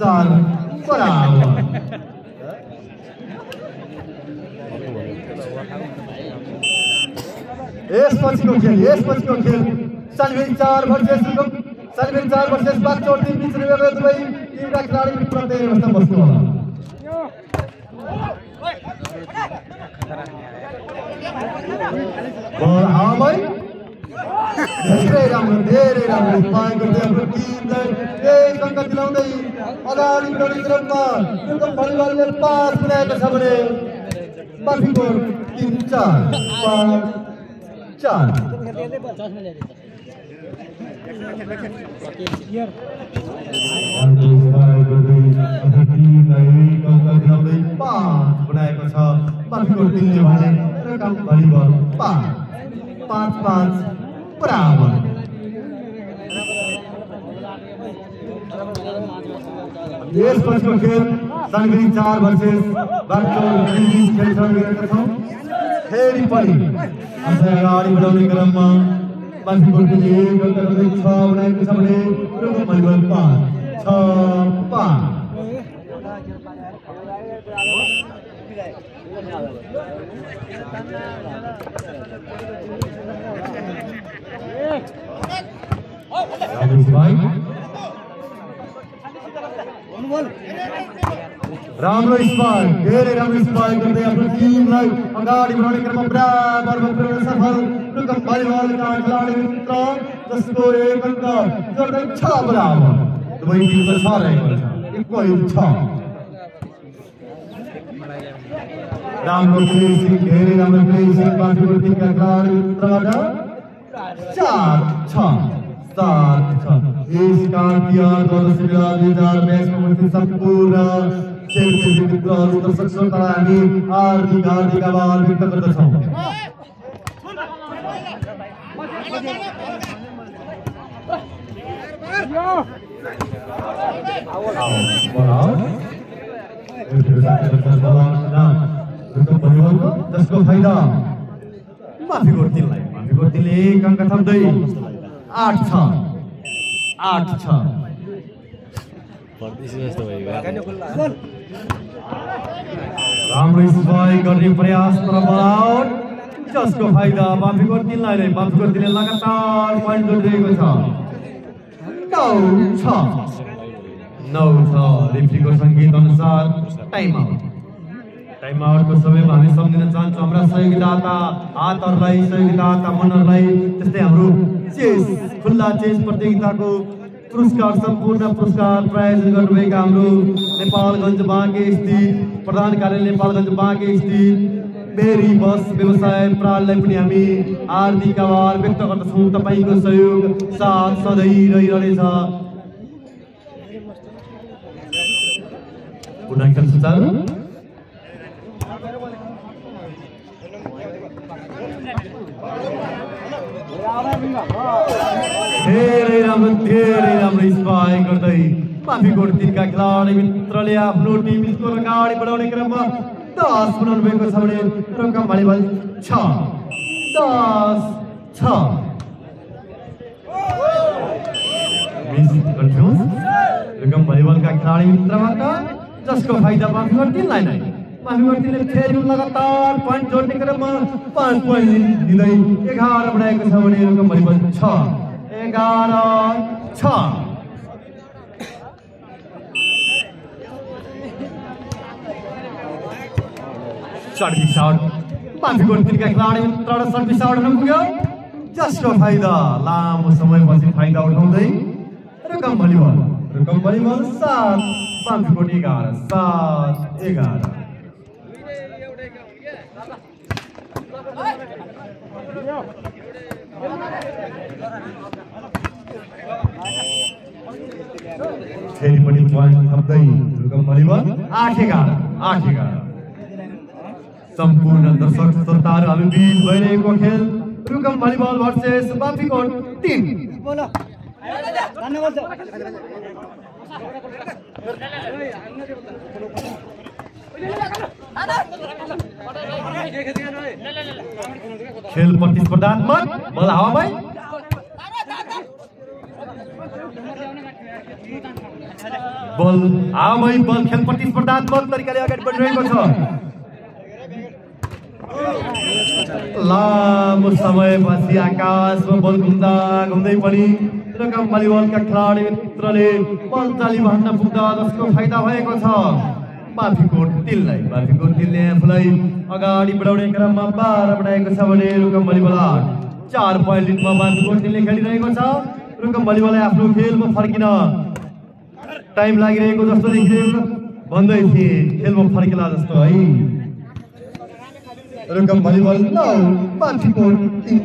4 बराबर यसपछिको खेल सालवेन 4 वर्सेस बागचोर टिम बीच रहेको दुवै टिमका खेलाडी मित्र त्यही अवस्था बस्नु होला बल हावामै धेरै राम्रो स्पाइक गर्दै आफ्नो टिमलाई एक अङ्क दिलाउँदै अगाडि बढ्ने क्रममा रुकम भलिबलले पास पुर्याएको छ भने माथिको 3-4 बनाएको छ माथिको टिमले भने रकम भलिबल 5-5 बराबर यसपछिको खेल सालवेन 4 वर्सेस बागचोर टिम खेल सुरु गरेका छौँ फेरि पनि आफूलाई अगाडि बढाउने क्रममा माथिको टिमले एक अङ्क गर्दै 6 बनाएको छ भने रकम भलिबल 5-6 राम्रो स्पाइक धेरै राम्रो स्पाइक गर्दै आफ्नो टिमलाई अगाडि बढाउने क्रममा बराबरमा पुर्याउन सफल रुकम भलिबलका खेलाडी मित्र जसको एक अङ्क जोड्दै 6 बराबर दुवै टिमको 6 रहेको छ इक्वल 6 राम्रो प्लेसिङ धेरै राम्रो प्लेसिङ बाँकीको टिमका खेलाडी मित्रबाट 4-6 इस कार्तिया 2022 में संपूर्ण खेल मित्रहरू दर्शकलाई हामी हार्दिक आभार व्यक्त गर्दछौँ जसको फाइदा माथिको टिमले एक अङ्क थप्दै 8-6 पर्दैछ जस्तो भयो राम्रो स्ट्राइक गर्ने प्रयास तर बल आउट जसको फाइदा बाफीकोट 3 लाई नै बाफीकोट 3 ले लगातार पॉइन्ट जोडिरहेको छ 9 छ रेफ्रीको संकेत अनुसार टाइम आउटको समयमा हामी सम्झिन चाहन्छौँ हाम्रा सहयोगीदाता हातहरूलाई सहयोगीदाता मनहरूलाई त्यस्तै हाम्रो चेस खुल्ला चेस प्रतियोगिताको पुरस्कार सम्पूर्ण पुरस्कार प्रायोजन गर्नुभएका हाम्रो नेपालगञ्ज बाँके स्थित प्रधान कार्यालय नेपालगञ्ज बाँके स्थित बेरी बस व्यवसाय प्राललाई पनि हामी हार्दिक आभार व्यक्त गर्दछौँ। तपाईँको सहयोग साथ सधैँ रहिरहनेछ। पुनः खेल सुचारू धेरै राम्रो स्ट्राइक गर्दै बाफीकोट 3 का खेलाडी मित्रले आफ्नो टिम स्कोर अगाडि बढाउने क्रममा 10 बनाउनु भएको छ भने रकम भलिबल 6 मिस कन्फ्युज रकम भलिबलका खेलाडी मित्रबाट जसको फाइदा बाफीकोट 3 लाई नै बाफीकोट 3 ले फेरि लगातार पॉइन्ट जोड्ने क्रममा 5 पॉइन्ट दिँदै 11 बनाएको छ भने रकम भलिबल 6 11-6 सर्भिस आउट बाफीकोट 3 का खेलाडी मित्रबाट सर्भिस आउट हुन पुग्यो जसको फाइदा लामो समयपछि फाइदा उठाउँदै रकम भलिबल 7 बाफीकोट 11 फेरि पनि पॉइन्ट थप्दै रकम भलिबल 8-11 सम्पूर्ण दर्शक श्रोताहरू हामी बीच भइरहेको खेल रकम भलिबल भर्सेस बाफीकोट 3 खेल प्रतिस्पर्धात्मक बल हावामै बल खेल प्रतिस्पर्धात्मक तरिकाले अगाडि बढिरहेको छ। लामो समयपछि आकाशमा बल घुम्दै पनि रकम भलिबलका खेलाडी मित्रले बल चाली भन्न पुग्दा जसको फाइदा भएको छ बाफीकोट 3 लाई आफूलाई अगाडि बढाउने क्रममा 12 बनाएको छ भने रकम भलिबल 4 पॉइन्ट लिडमा बाफीकोट 3 ले खेलिरहेको छ। रकम भलिबललाई आफ्नो खेलमा फर्किन टाइम लागिरहेको जस्तो देखिरहेको भन्दै थिए खेलमा फर्किला जस्तो है। रकम भलिबल 9 बाफीकोट 3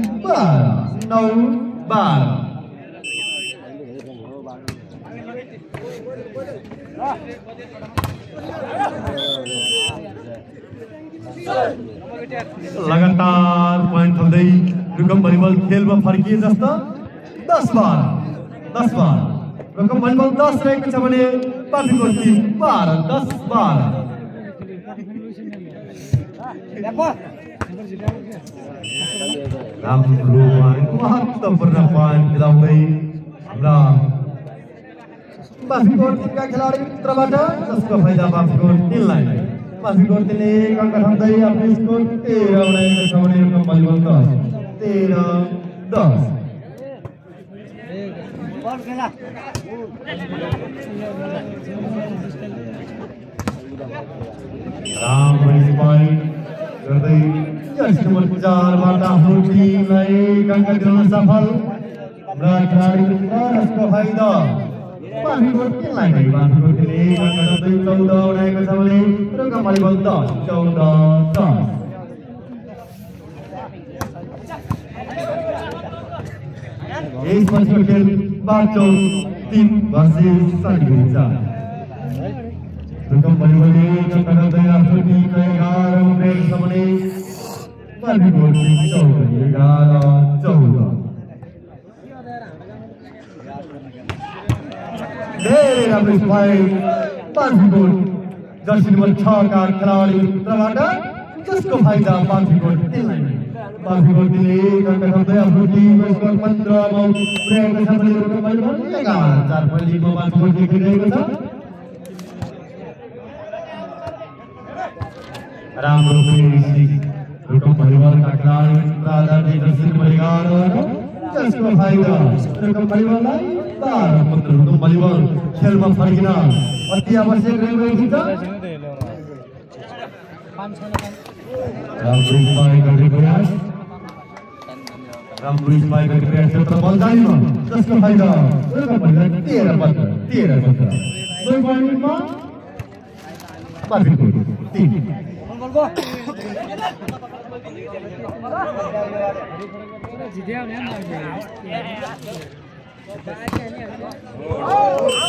9-12 लगातार पॉइन्ट थप्दै रकम भलिबल खेलमा फर्किए जस्तो 10-12 रकम भलिबल 10 रहेको छ भने बाफीकोट 3 10-12 राम्रो महत्त्वपूर्ण पॉइन्ट मिलाउँदै हाम्रा बाफीकोट 3 का खेलाडी मित्रबाट जसको फाइदा बाफीकोट 3 लाई बाफीकोट 3 ले 1 अङ्क थप्दै आफ्नो स्कोर 13 बनाएको छ भने रकम भलिबल 13-10 राम्रो पॉइन्ट गर्दै यस नम्बर 4 बाट आफ्नो टिमलाई 1 अङ्क दिलाउन सफल हाम्रा खेलाडी मित्रको फाइदा बाफीकोट 3 लाई बाफीकोट 3 ले 1 अङ्क थप्दै 14 बनाएको छ भने रकम भलिबल 14-10 यसपछि खेल बाफीकोट 3 भर्सेस सर्भिस रकम भलिबलले चक्करदै आफ्नो टिमलाई 11 ब्रेक छ भने बाफीकोट 11-14 धेरै राम्रो स्पाइक बाफीकोट जर्सी नम्बर 6 का खेलाडी मित्रबाट जसको फाइदा बाफीकोट 3 लाई बाफीकोट 3 ले 1 अङ्क थप्दै आफ्नो टिमको स्कोर 15 मा पुर्याएको छ भने रकम भलिबल 11 4 पॉइन्ट लिडमा बाफीकोट खेलिरहेको छ राम्रो फिनिसिङ रुकुम भलिबलका खेलाडी आदरणीय दर्शक परिवार जसको फाइदा रुकुम भलिबललाई 12 पत्र रुकुम भलिबल खेलमा फर्किन अति आवश्यक रहेको छ राम्रो स्पाइक गर्ने प्रयास क्षेत्र बल जालीमा जसको फाइदा रुकुम भलिबल 13 पत्र 2 पॉइन्टमा बाफिको 3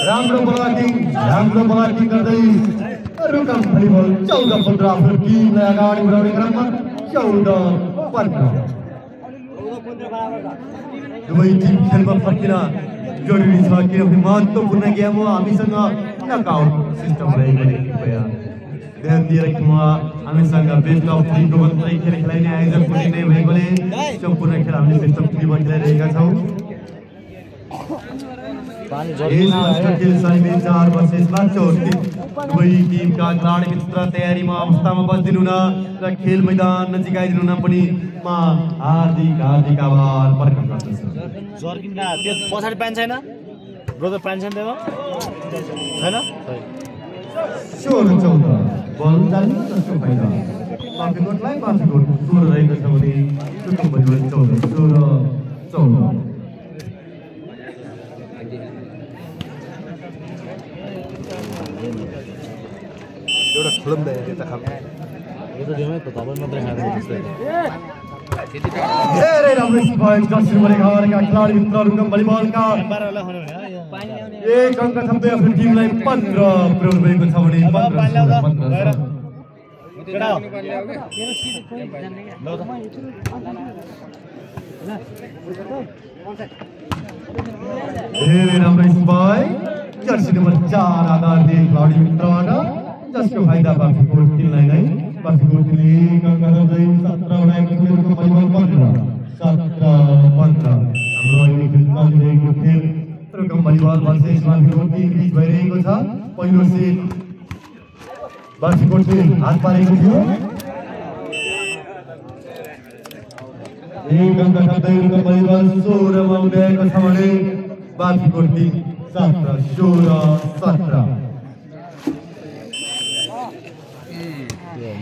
राम्रो ब्लकिङ गर्दै रुकुम भलिबल 14-15 आफ्नो टिमलाई अगाडि बढाउने क्रममा 14-15 दुवै टिम खेलमा फर्किन जरुरी छ किनभने महत्त्वपूर्ण गेम हो हामीसँग नकआउट सिस्टम रहेको कृपया ध्यान दिएर हामीसँग बेस्ट अफ 3 को मात्रै खेल खेलाइने आयोजक पनि नै भएकोले सम्पूर्ण खेल हामीले बेस्ट अफ 3 मा खेलाइरहेका छौँ दुवै टिमका खेलाडी मित्र तयारीमा अवस्थामा बस्दिनु न र खेल मैदान नजिकाइदिनु न पनि म हार्दिक आभार प्रकट गर्दछु जर्किनका त्यो पछाडी प्यान्ट छैन ब्रदर प्यान्ट छैन त्यो छैन 14 बल जाली जसको फाइदा बाफिकोटलाई बाफिकोट 16 रहेको छ भने रुकुम भलिबल 14 एउटा खुलम दे यता खाम यो त गेमै त तपाईँ मात्रै खानु जस्तै धेरै राम्रो स्पाइक दर्शन गरेका खेलाडी मित्र रुकुम भलिबलका 12 खानु एक अङ्क थप्दै आफ्नो टिमलाई 15 पुर्याउनु भएको छ भने 15 धेरै राम्रो स्पाइक जर्सी नम्बर 4 आधारले खेलाडी मित्रबाट जसको फाइदा बाफिकोट टिमलाई नै बाफिकोट टिमले एक अङ्क थप्दै 17 बनाएको छ रुकुम भलिबल 15 हाम्रो अहिले खेल चलिरहेको खेल रुकुम भलिबल भर्सेस बाफिकोट टिम बीच भइरहेको छ पहिलो सेट बाफिकोटले हात पारेको थियो एक अङ्क थप्दै रुकुम भलिबल 16 मा उभ्याएको छ भने बाफिकोट टिम 16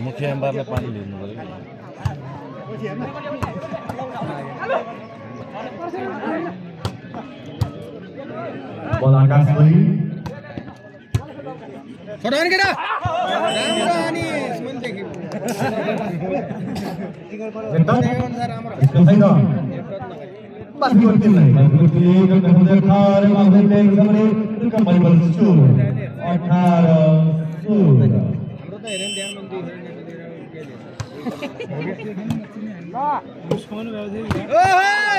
मुख्य एम्पायरले पानी लिनु पर्यो बल आकाशभरि छोडाउन केटा राम्रो अनि सुमन देखि यसको फाइदा बाफिकोट टिमलाई बाफिकोट टिमले एक अङ्क थप्दै 18 मा उभ्याएको छ भने रुकुम भलिबल 18 हेरेन ध्यान मन दिए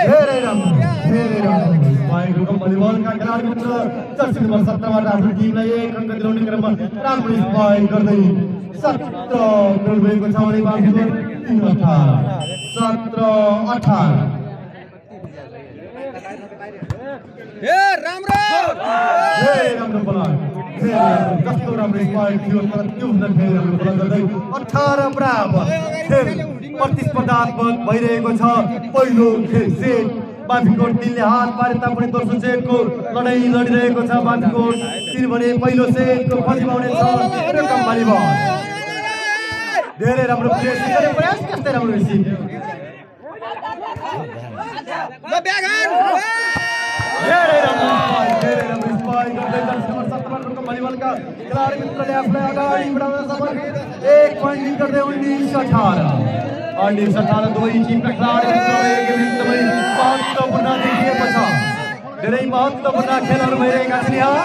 धेरै राम्रो स्पाइक रुकुम भलिबलका खेलाडी मित्र जर्सी नम्बर 17 बाट आफ्नो टिमलाई एक अङ्क दिलाउने क्रममा राम्रो स्पाइक गर्दै 17 गोल भएको छ भने बाफिकोट 17-18 ए राम्रो ब्लक कस्तो राम्रो स्पाइक थियो तर त्यो भन्दा धेरै राम्रो ब्लक गर्दै 18 बराबर खेल प्रतिस्पर्धात्मक भइरहेको छ पहिलो सेट बाफिकोट टिमले हात पारे तापनि दोस्रो सेटको लडाई लडिरहेको छ बाफिकोट टिम भने पहिलो सेटको फर्स्टमा हुनेछ रुकुम भलिबल धेरै राम्रो प्रेसिङ गर्ने प्रयास कस्तै राम्रो रिसिभ धेरै राम्रो स्पाइक गर्दै दर्शक नम्बर 17 रुकुम भलिबलका खेलाडी मित्रले आफूलाई अगाडि बढाउन सफल एक पोइन्ट लिड गर्दै 19-18 दुवै टिमका खेलाडी मित्रले एकदमै महत्त्वपूर्ण देखिएको छ धेरै महत्त्वपूर्ण खेलहरू भइरहेका छन् यहाँ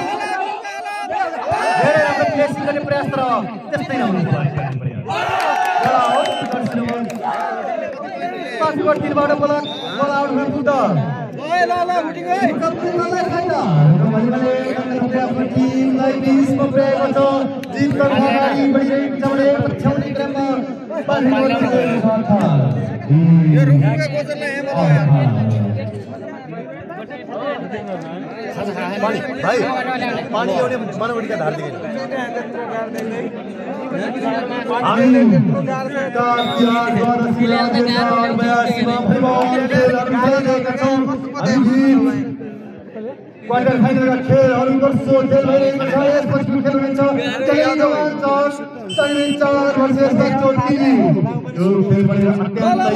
धेरै राम्रो प्लेसिङ गर्ने प्रयास तर त्यस्तै राम्रो बाफिकोट टिमबाट बल आउट भएको त आफ्नो टिमलाई 20 मा पुर्याएको छ जितको अगाडि बढिरहेको छ भने पछ्याउने क्रममा बाफिकोट टिमले भाइ पानी ल्याउने मनोबडीका धार दिए क्वार्टर फाइनलका खेलहरू दोस्रो खेल भइरहेको छ यसपछि खेल हुनेछ यो खेल पनि अत्यन्तै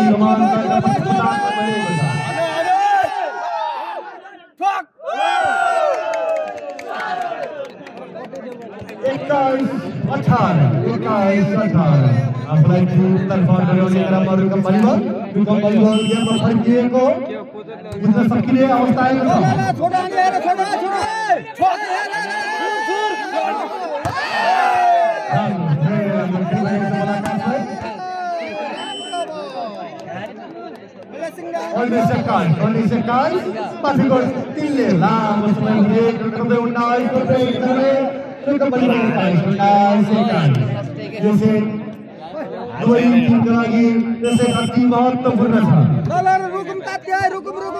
आफूलाई तर्फ गराउने क्रममा रुकम भलिबल गेममा फर्किएको बुझ्न सकिने अवस्था आएको Only seconds. Pasipor tille lamu समय break करते 19 को break करे तो कबड्डी में 19 सेकंड जैसे दो टीम के लागि जैसे अति महत्वपूर्ण छ रुकुम तात्या रुकुम रोल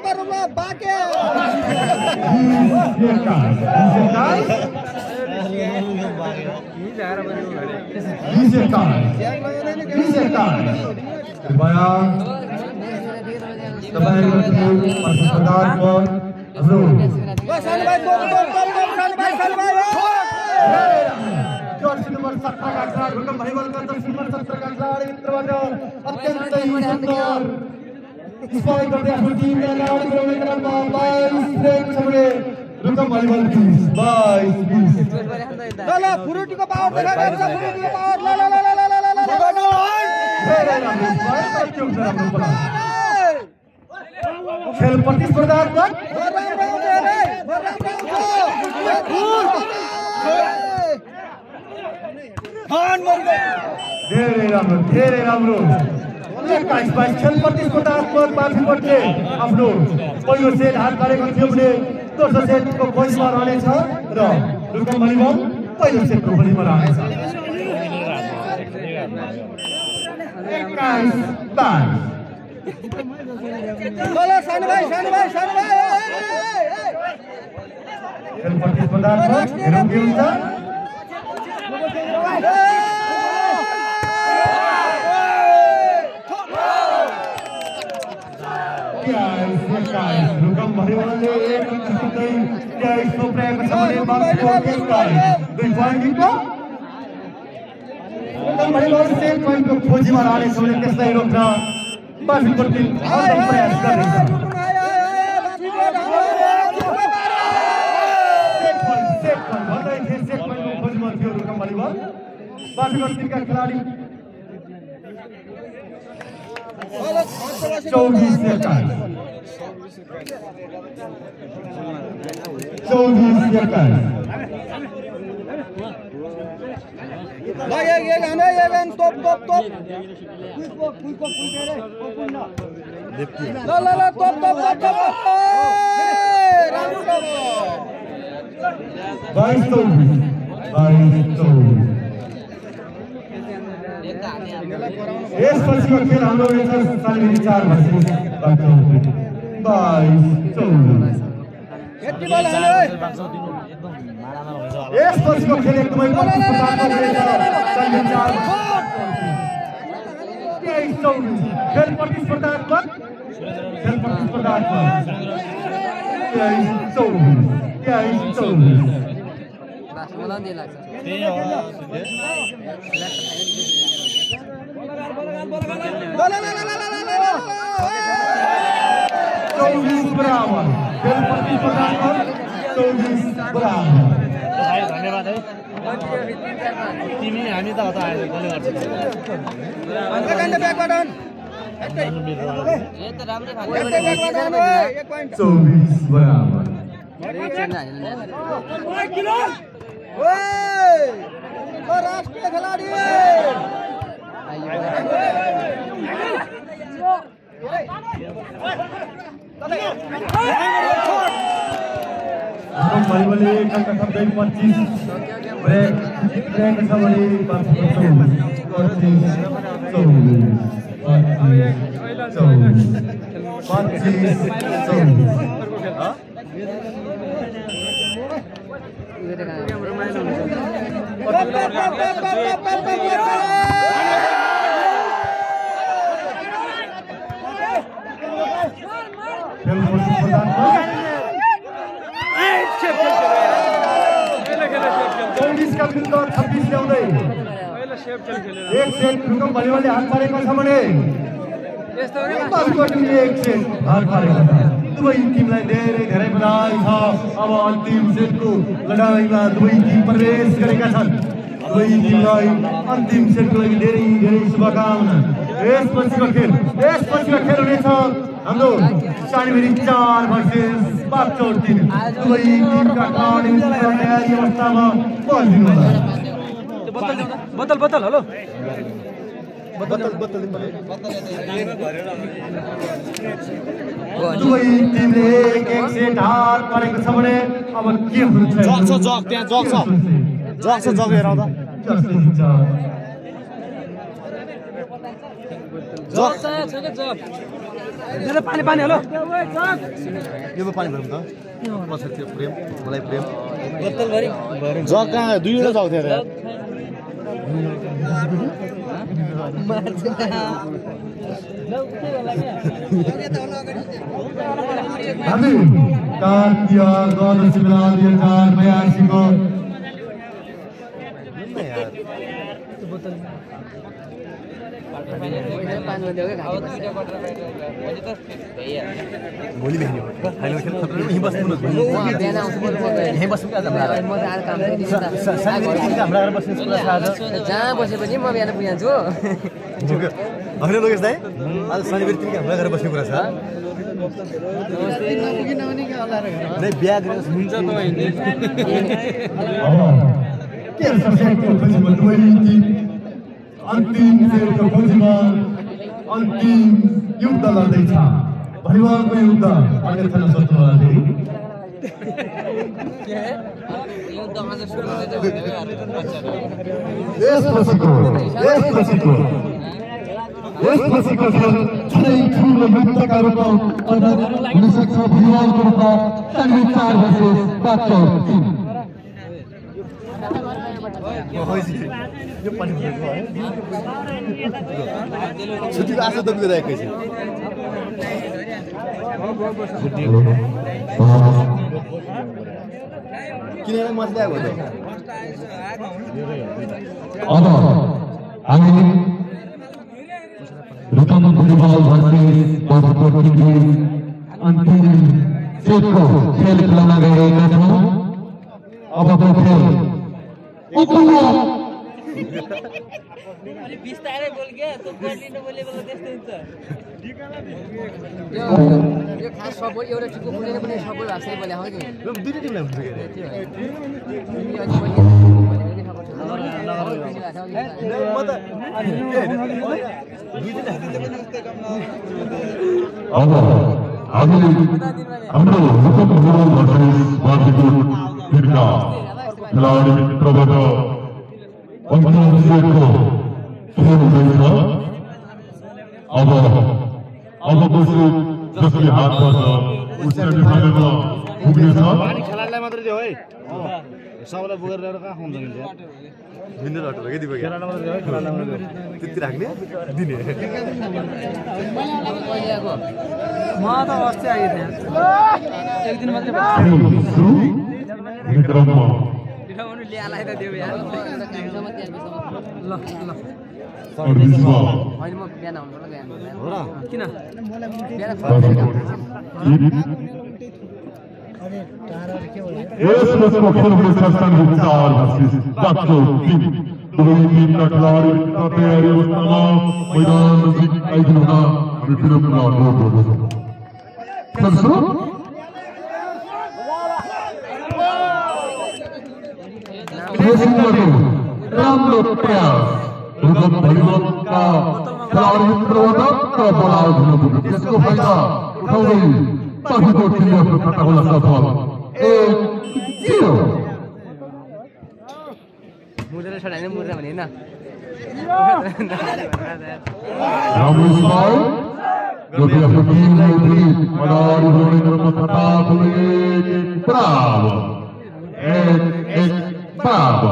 पर बाके कृपया तपाईहरुको टिम प्रतिस्पर्धाको हाम्रो जर्सी नम्बर 17 का खिलाडी रुकम भलिबलका जर्सी नम्बर 17 का खिलाडी भित्रबाट अत्यन्तै सुन्दर स्पाइक गर्दै आफ्नो टिमलाई अगाडि बढाउने क्रममा 22 ब्रेक छले रुकम भलिबल 22 ल फुरुटीको पावर देखाइरहेको छ फुरुटीको पावर ल खेल प्रतिस्पर्धात्मक धेरै राम्रो 21 खेल प्रतिस्पर्धात्मक माथिपट्टि आफ्नो पहिलो सेट हात गरेको थियो भने दोस्रो सेटको खोजमा रहनेछ र रुकम भलिबल पहिलो सेटको खोजमा रहनेछ 21 बोलो सानु भाइ खेल प्रतिस्पर्धात्मक हेरौँ के हुन्छ रुकम भलिबलले एक जित्दै 23 को प्रयोग छ भने बाँकीको गेमलाई 2 पोइन्ट जित्यो रुकम भलिबल सेट पोइन्टको खोजीमा रहनेछ भने त्यसलाई रोक्न बाँकीको टिम हरदम प्रयास गर्नेछ सेट पोइन्टको खोजीमा थियो रुकम भलिबल बाँकीको टिमका खेलाडी 24 सेकन्ड top यसपछिको खेल हाम्रो रहेछ सालमिनी 4 भर्सेस यसपछिको खेल एकदमै खेल प्रतिस्पर्धात्मक धन्यवाद है तिमी हामी त हता आएर गले गर्छ राष्ट्रिय खेलाडी भलिबलले 25 ब्रेक छ भने का विरुद्ध 26 ल्याउँदै एक सेट रुकुम भलिबलले हात पारेको छ भने अर्को टिमले एक सेट हात पारेको छ। दुवै टिमलाई धेरै धेरै बधाई छ। अब अन्तिम सेटको लडाईँमा दुवै टिम प्रवेश गरेका छन्। दुवै टिमलाई अन्तिम सेटको लागि धेरै धेरै शुभकामना। यसपछिको खेल हुनेछ हाम्रो सानीभेरी 4 भर्सेस बागचौर 3। दुवै टिमका खेलाडी तयारी अवस्थामा बसिदिनु होला। बोतल हेलो दुवै टिमले एक सेट हात पारेको छ भने अब के हुन्छ? जग त्यहाँ जग हेर आउँदा पानी हेलो यो पानी भरौँ त पछाडि त्यो प्रेम मलाई प्रेम जग कहाँ दुईवटा जग थियो यार। हामी कार्तिक गणेश मेला 2082 को भोलि बिहान फाइनल खेल खतरा यही बस्नु यही बस्नु आज हाम्रो बस्नु जहाँ बसे पनि म बिहान पुगिन्छु। होइन लोकेश दाइ आज शनिबार तिमी हाम्रो घर बस्ने कुरा छ नै बिहा गरेर हुन्छ त अन्तिम खेलको खोजीमा अन्तिम युद्ध लड्दैछ। भलिबलको युद्ध अन्यथा नसोच्नु होला फेरि। यसपछिको खेल झनै ठुलो युद्धका रूपमा हुन सक्छ। भलिबलको रूपमा सानीभेरी 4 भर्सेस बागचौर 3। छुट्टीको आशा त बिराएकै छ। किन मसले आएको त अब हामी रुकुम भलिबल भर्सेस बागचौर 3 अन्तिम सेटको खेल खेल्न गइरहेका छौँ। अबको खेल बिस्तारै बोल के तो बोलिनु बोलेको त्यस्तै हुन्छ। यो खास सपोर्ट एउटा टिमको कुनै पनि सपोर्ट हास्दै बोले हो नि। दुईटा टिमलाई हुन्छ के अब हामी हाम्रो रुकुम भलिबल भर्सेस बागचौर 3 का खेलाडी मित्रबाट अन्तिम सेटको खेल हुँदैछ। अबको सेट जसले हात पर्छ उसले फाइनलमा पुग्नेछ। पानी खेलाडीलाई मात्रै दियो है। सबैलाई बोकेर ल्याएर कहाँ खुवाउँछ नि त्यहाँ मिनरल हटेर के दिएको खेलाडीलाई मात्रै दियो है। खेलाडीलाई मात्रै दियो त्यति राख्ने दिने म त अस्ति आएको थिएँ एक दिन मात्रै ल्यालाई त देऊ यार। ल होइन म बिहान आउनु ल किन यसको खेल हुँदैछ सानीभेरी 4 भर्सेस बागचौर 3। दुवै टिमका खेलाडी तयारी अवस्थामा मैदान नजिक आइदिनु हुन हामी विनम्र अनुरोध गर्दछौँ। राम्रो प्रयास रुकुम भलिबलका खेलाडी मित्रबाट बोलाएर हुन पुग्यो। त्यसको फाइदा उठाउँदै बागचौर 3 आफ्नो खाता हुन सफल 1-0। मुद्रा छोडाने मुद्रा भने न राम्रो smile Jogi Afukim Negeri Madari Browning Kerama Tata Bravo. Bravo.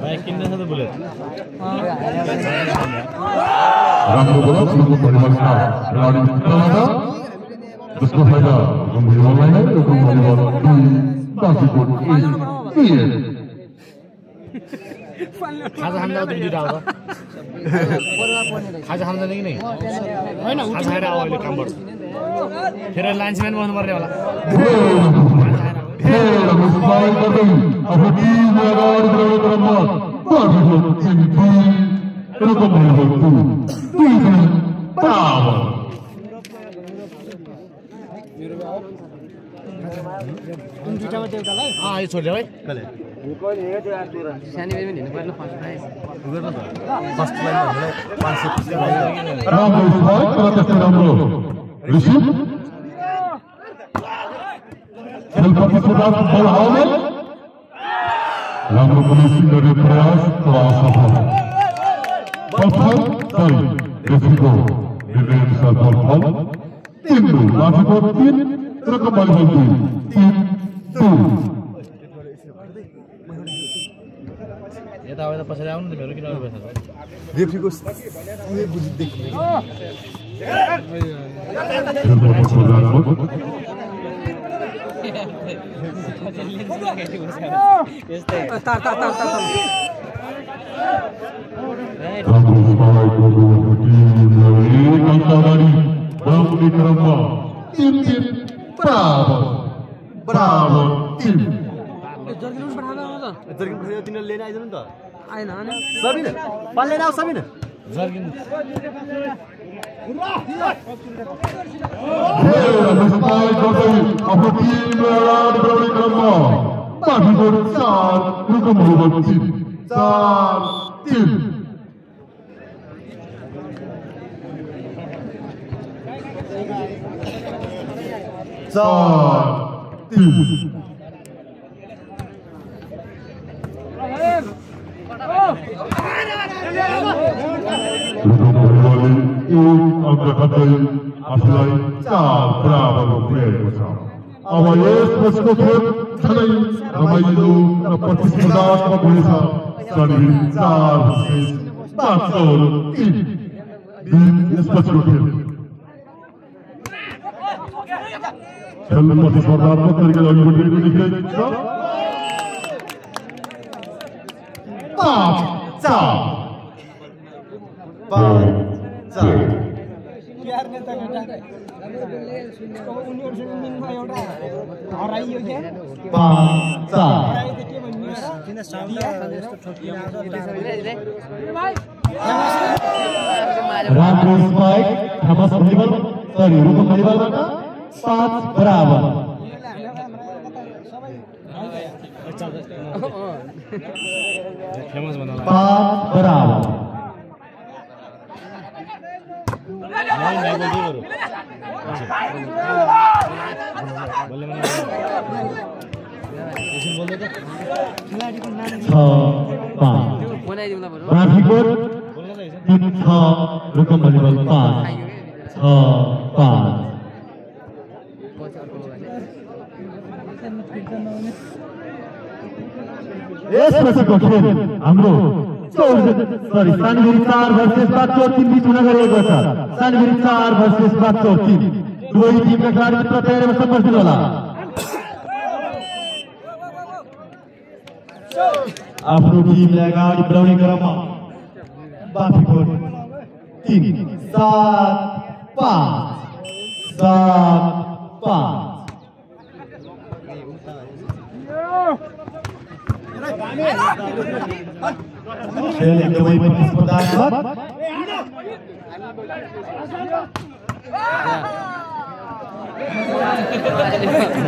Bike किन्ने छ त बुलेट राम्रो बोला सुरुको परिवर्तन खेलाडी मित्रबाट जसको फाइदा गम्भीरलाई नै यो भलिबल बाँकीको खाजा खान जाऊ तिमी दुईटा आउँदा खाजा खान जाने कि नै होइन खाजा खाएर आऊ अहिले कामबाट फेरि लाइन्सम्यान बस्नु पर्ने होला Mustafa Kadri, Afukim Negeri Browning Kerama Bagigo Tinggi Rukun Balibol Bravo. यो छोड्यो है कहिले सानो बेबी हिँड्नु पर्यो फर्स्ट प्राइज फर्स्ट लाइन हामीलाई 550 राम्रो स्पाइक तर त्यस्तै राम्रो रिसिभ खेल प्रतिस्पर्धा बल हाल्ने राम्रो फिनिसिङ गर्ने प्रयास तर असफल बलफल सरी रेफ्रीको निर्णयअनुसार बलफल 3-2 माथिको 3 रकम बलफल 3-2 यता आउँदा पछाडि आउनु तिमीहरू किन आउनु भएछ रेफ्रीको बुद्धि देखिने खेल प्रतिस्पर्धा राम्रो स्पाइक गर्नु टिमले अगाडि बढाउने क्रममा टिम ब्राभो टिम जर्किन पठाएको हो त जर्किन पछाडि तिनीहरू लिन आइदिनु नि त आएन अनि सबिन पाल्दैन आऊ सबिन जर्किन स्पाइक गर्दै आफ्नो टिमले अगाडि बढाउने क्रममा बाँकीको 4 रुकुमहरू 4-3 आफूलाई 4 बराबर पुर्याएको छ अब यसपछिको खेल झनै रमाइलो र प्रतिस्पर्धात्मक हुनेछ सन्धि 4 versus 5-3 यसपछिको खेल प्रतिस्पर्धात्मक तरिकाले अघि बढिरहेको देखिरहेको छ 5-4 राम्रो spike Thomas volleyball sorry Rukum भलिबलबाट 5 बराबर फेमस बनाउला 5 बराबर रुकुम भलिबल 5-6 यसपछिको खेल हाम्रो सानगढी 4 versus 5-3 बीच हुन गएको छ सानगढी 4 versus 5-3 दुवै टिमका खेलाडी मित्र तयारीमा सम्पर्क दिनु होला आफ्नो टिमलाई अगाडि बढाउने क्रममा बाँकीको 3-7-5 खेल एकदमै प्रतिस्पर्धात्मक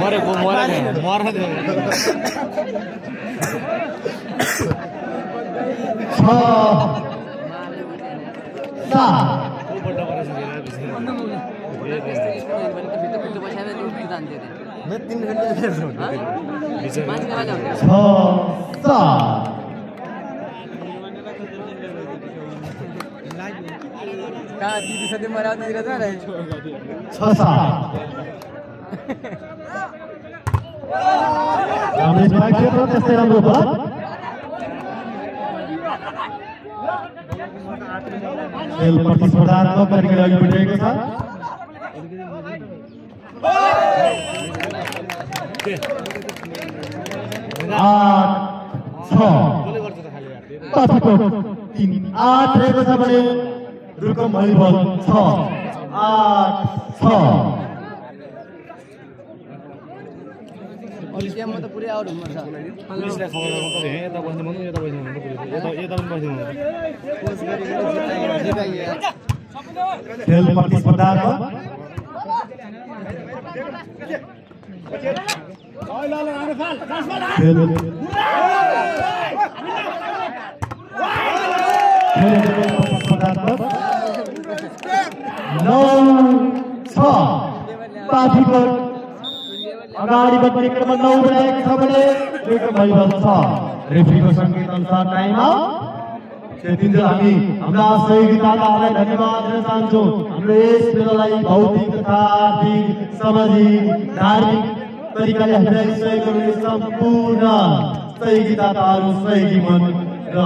मरेको कहाँ दिदी साथी मरा दिएर त रे 6-7 हामीले स्ट्राइक क्षेत्र त्यस्तै राम्रो भयो खेल प्रतिस्पर्धात्मक तरिकाले अघि बढिरहेको छ 8-6 3-8 रहेको छ भने रुकुम भलिबल 6-8-6 त्यहाँ म त पुरै आउट हुनुपर्छ पुलिसलाई खबर गर्नु पर्यो यता बस्नु भन्नु यता बस्नु भन्नु पुलिस यता पनि बस्नु भन्नु कोच गरेको जिताइए खेल प्रतिस्पर्धात्मक अगाडि बढ्ने क्रममा 9 बनाएको छ भने रुकुम भलिबल 6 रेफ्रीको संकेत अनुसार टाइम आउट त्यतिन्जेल हामी हाम्रा सहयोगीदाताहरूलाई धन्यवाद दिन चाहन्छौँ हाम्रो यस मेलालाई भौतिक तथा आर्थिक सामाजिक धार्मिक तरिकाले हामीलाई सहयोग गर्ने सम्पूर्ण सहयोगीदाताहरू सहयोगी मन र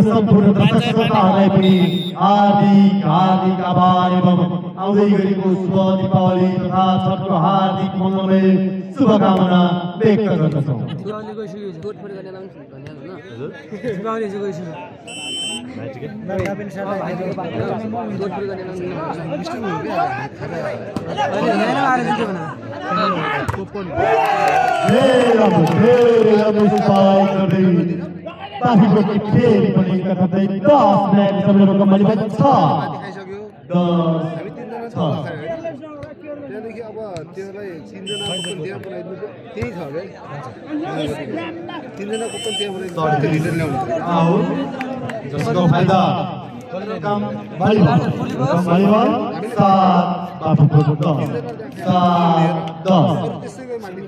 सम्पूर्ण दर्शक श्रोताहरूलाई पनि हार्दिक आभार एवं आउँदै गरेको शुभ दीपावली तथा छठको हार्दिक मङ्गलमय शुभकामना व्यक्त गर्दछौँ त्यहाँदेखि अब त्यसलाई 3 जना कुपन त्यहाँ बनाइदिनु त्यही छ है 3 जना कुपन त्यहाँ बनाइदिनु रिटर्न ल्याउनु जसको फाइदा रुकुम भलिबल 7-10 त्यसैको मालिक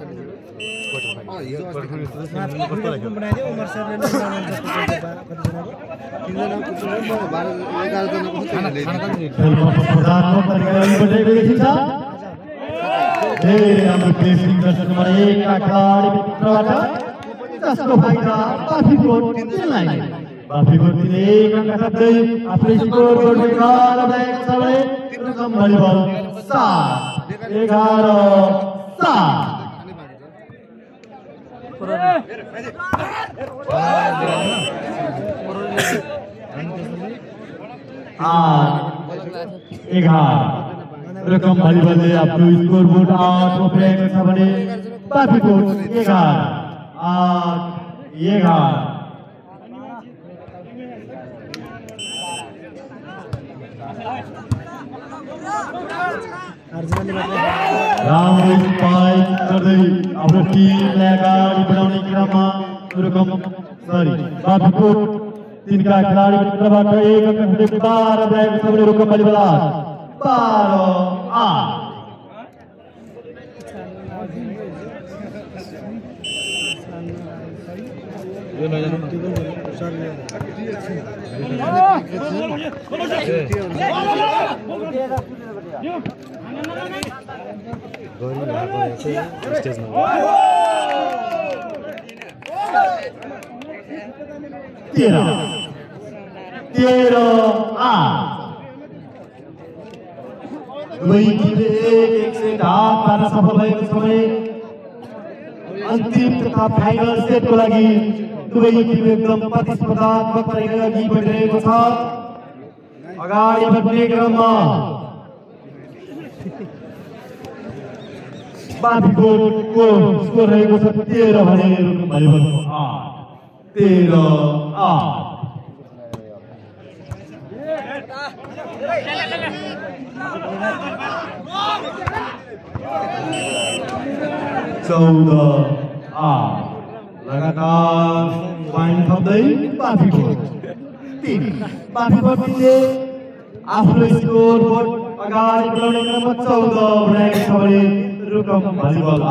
रुकुम भलिबलले आफ्नो स्कोर बोर्ड 8 पुर्याएको छ भने बाफीकोट 11 राम्रो स्पाइक गर्दै आफ्नो टिमलाई अगाडि बढाउने क्रममा बाफीकोट 3 का खेलाडी मित्रबाट एक अंकले 12 रहेको छ भने रुकुम भलिबल 12-8 अंतिम तथा फाइनल सेट को लागि दुवै टिम एकदम प्रतिस्पर्धात्मक तरिकाले अघि बढिरहेको छ अगाडि बढ्ने क्रममा बाफीकोटको स्कोर रहेको छ 13 भने रुकुम भलिबलको 13-8 14-8 लगातार पॉइंट थप्दै बाफीकोट 3 बाफीकोटले आफ्नो स्कोर बोर्ड अगाडि बढाउने क्रममा 14 बनाएको छ भने रुकुम भलिबल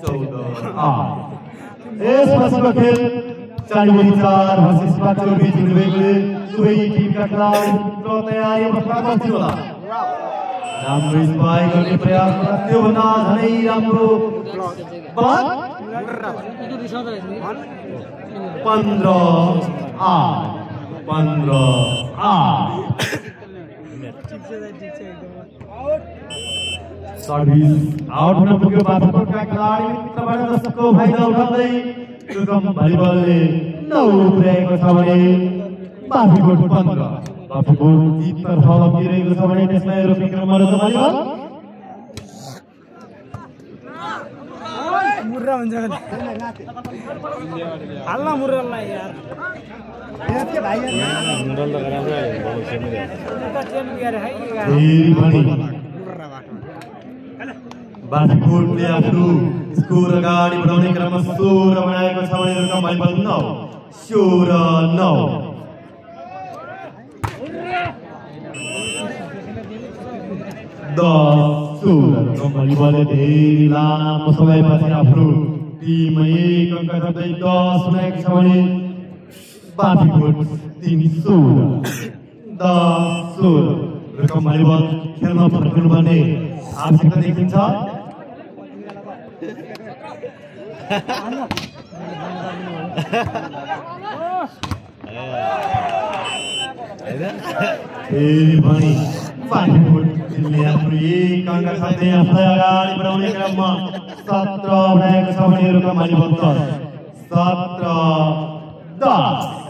14-8 यसपछिको खेल 40 versus 40 बीच हुनेले दुवै टिमका खेलाडी तयारी अवस्थामा बस्नु होला राम्रो स्पाइक गर्ने प्रयास त्यो भन्दा झनै राम्रो बल 15 सर्भिस आउट हुन पुग्यो बाफुकोटका खेलाडी मित्रबाट जसको फाइदा उठाउँदै दुर्गम भलिबलले 9 पुर्याएको छ भने बाफुकोट 15 बाफुकोट जिततर्फ अग्लिरहेको छ भने त्यसमा युरोपियन क्रममा रहेको भलिबल मुर्रा हुन्छ हाल्न मुर्रालाई यार मुरल त गराउँछ बाफुकोटले आफ्नो स्कोर अगाडि बढाउने क्रममा 16 बनाएको छ भने रकम भलिबल 9 16-9 रकम भलिबलले धेरै लामो समयपछि आफ्नो टिम 1 अङ्क गर्दै 10 बनाएको छ भने बाफुकोट 3-16 रकम भलिबल खेलमा फर्किनु पर्ने आवश्यकता देखिन्छ फेरि पनि बाफुकोट टिमले आफ्नो 1 अङ्क साथै आफूलाई अगाडि बढाउने क्रममा 17 बनाएको छ भने रकम भलिबल 17-10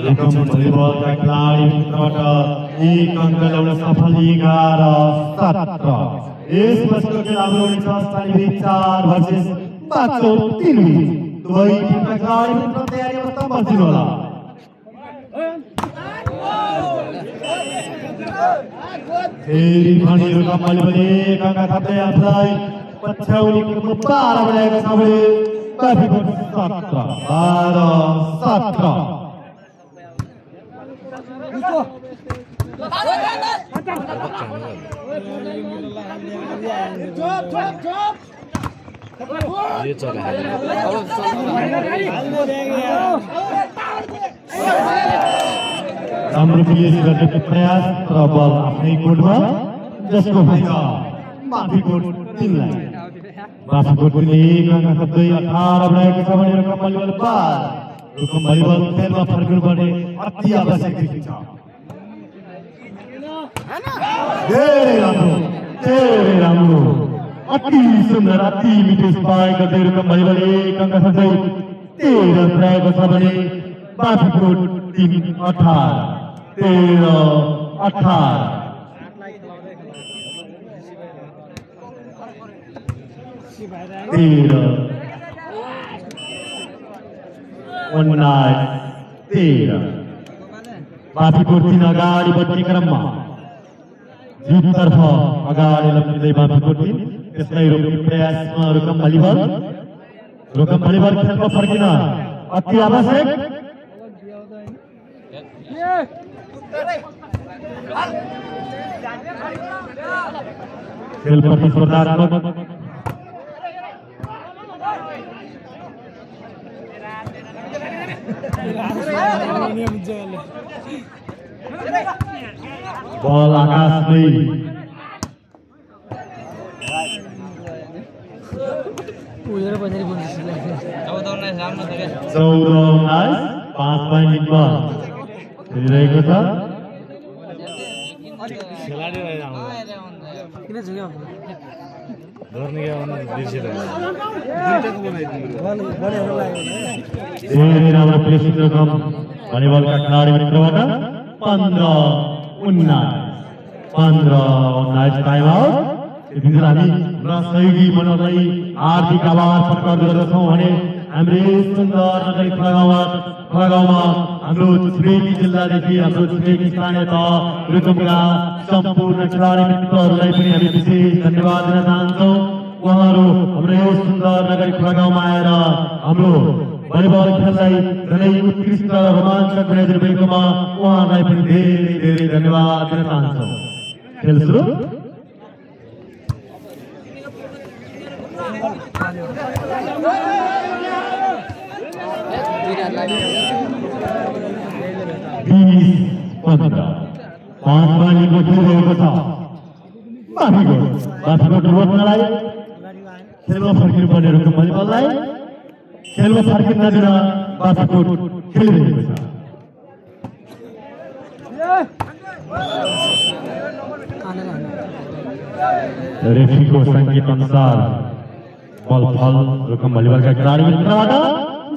रकम भलिबलका खेलाडी मित्रबाट 1 अङ्क ल्याउन सफल 11-17 यसपछिको खेल हाम्रो हुनेछ स्थानीय बीच 4 versus 3 दुवै टिमका खेलाडी मित्र तयारी अवस्थामा बस्नु होला फेरि पनि रकम भलिबल 1 अङ्क थप्दै आफूलाई पछ्याउने क्रममा 12 बनाएको छ भने बाफुकोट 12-17 ये चला है राम्रो पिएसी गर्ने प्रयास र बल आफ्नै कोर्टमा जसको फाइदा बाफुकोट टिमलाई बाफुकोट टिमले 1 अङ्क थप्दै 18 बनाएको छ भने रकम भलिबल 12 रकम भलिबल खेलमा फर्किनु पर्ने अति आवश्यक देखिन्छ धेरै राम्रो अति सुन्दर अति मिठो स्पाइक गर्दै रकम भलिबल 1 अङ्क थप्दै 13 बनाएको छ भने बाफुकोट टिम 18 बाफुकोट टिम अगाडि बढ्ने क्रममा जिततर्फ अगाडि लम्बिँदै बाफुकोट टिम त्यसलाई रोक्ने प्रयासमा रकम भलिबल खेलमा फर्किन अति आवश्यक खेल प्रतिस्पर्धात्मक बल आकाशमै 14-19 5 मिनेटमा खेलिरहेको छ खेलाडी रहेछ किन झुक्यो गर्ने के भन्नु बिर्सिरहेको धेरै राम्रो प्लेसिङ रकम भलिबलका खेलाडी मित्रबाट 15-19 टाइम आउट यतिखेर हामी सहयोगी मनोलाई हार्दिक आभार प्रकट गर्दछौँ भने हाम्रो सुन्दर नगरी फलागाउँमा हाम्रो छिमेकी जिल्लादेखि हाम्रो छिमेकी स्थानीय तह रुकुमका सम्पूर्ण खेलाडी मित्रहरूलाई पनि हामी विशेष धन्यवाद दिन चाहन्छौँ उहाँहरू हाम्रो यो सुन्दर नगरी फलागाउँमा आएर हाम्रो भलिबल खेललाई धेरै उत्कृष्ट र रोमाञ्चक बनाइदिनु भएकोमा उहाँलाई पनि धेरै धेरै धन्यवाद दिन चाहन्छौँ। खेल सुरु। पाँच बालीको खेल रहेको छ। बाफीकोट रोक्नलाई खेलमा फर्किनुपर्ने रुकुम भलिबललाई खेलमा फर्किन नदिन बाफीकोट खेलिरहेको छ। रेफ्रीको सङ्केत अनुसार बल फल रुकुम भलिबलका खेलाडी मित्रबाट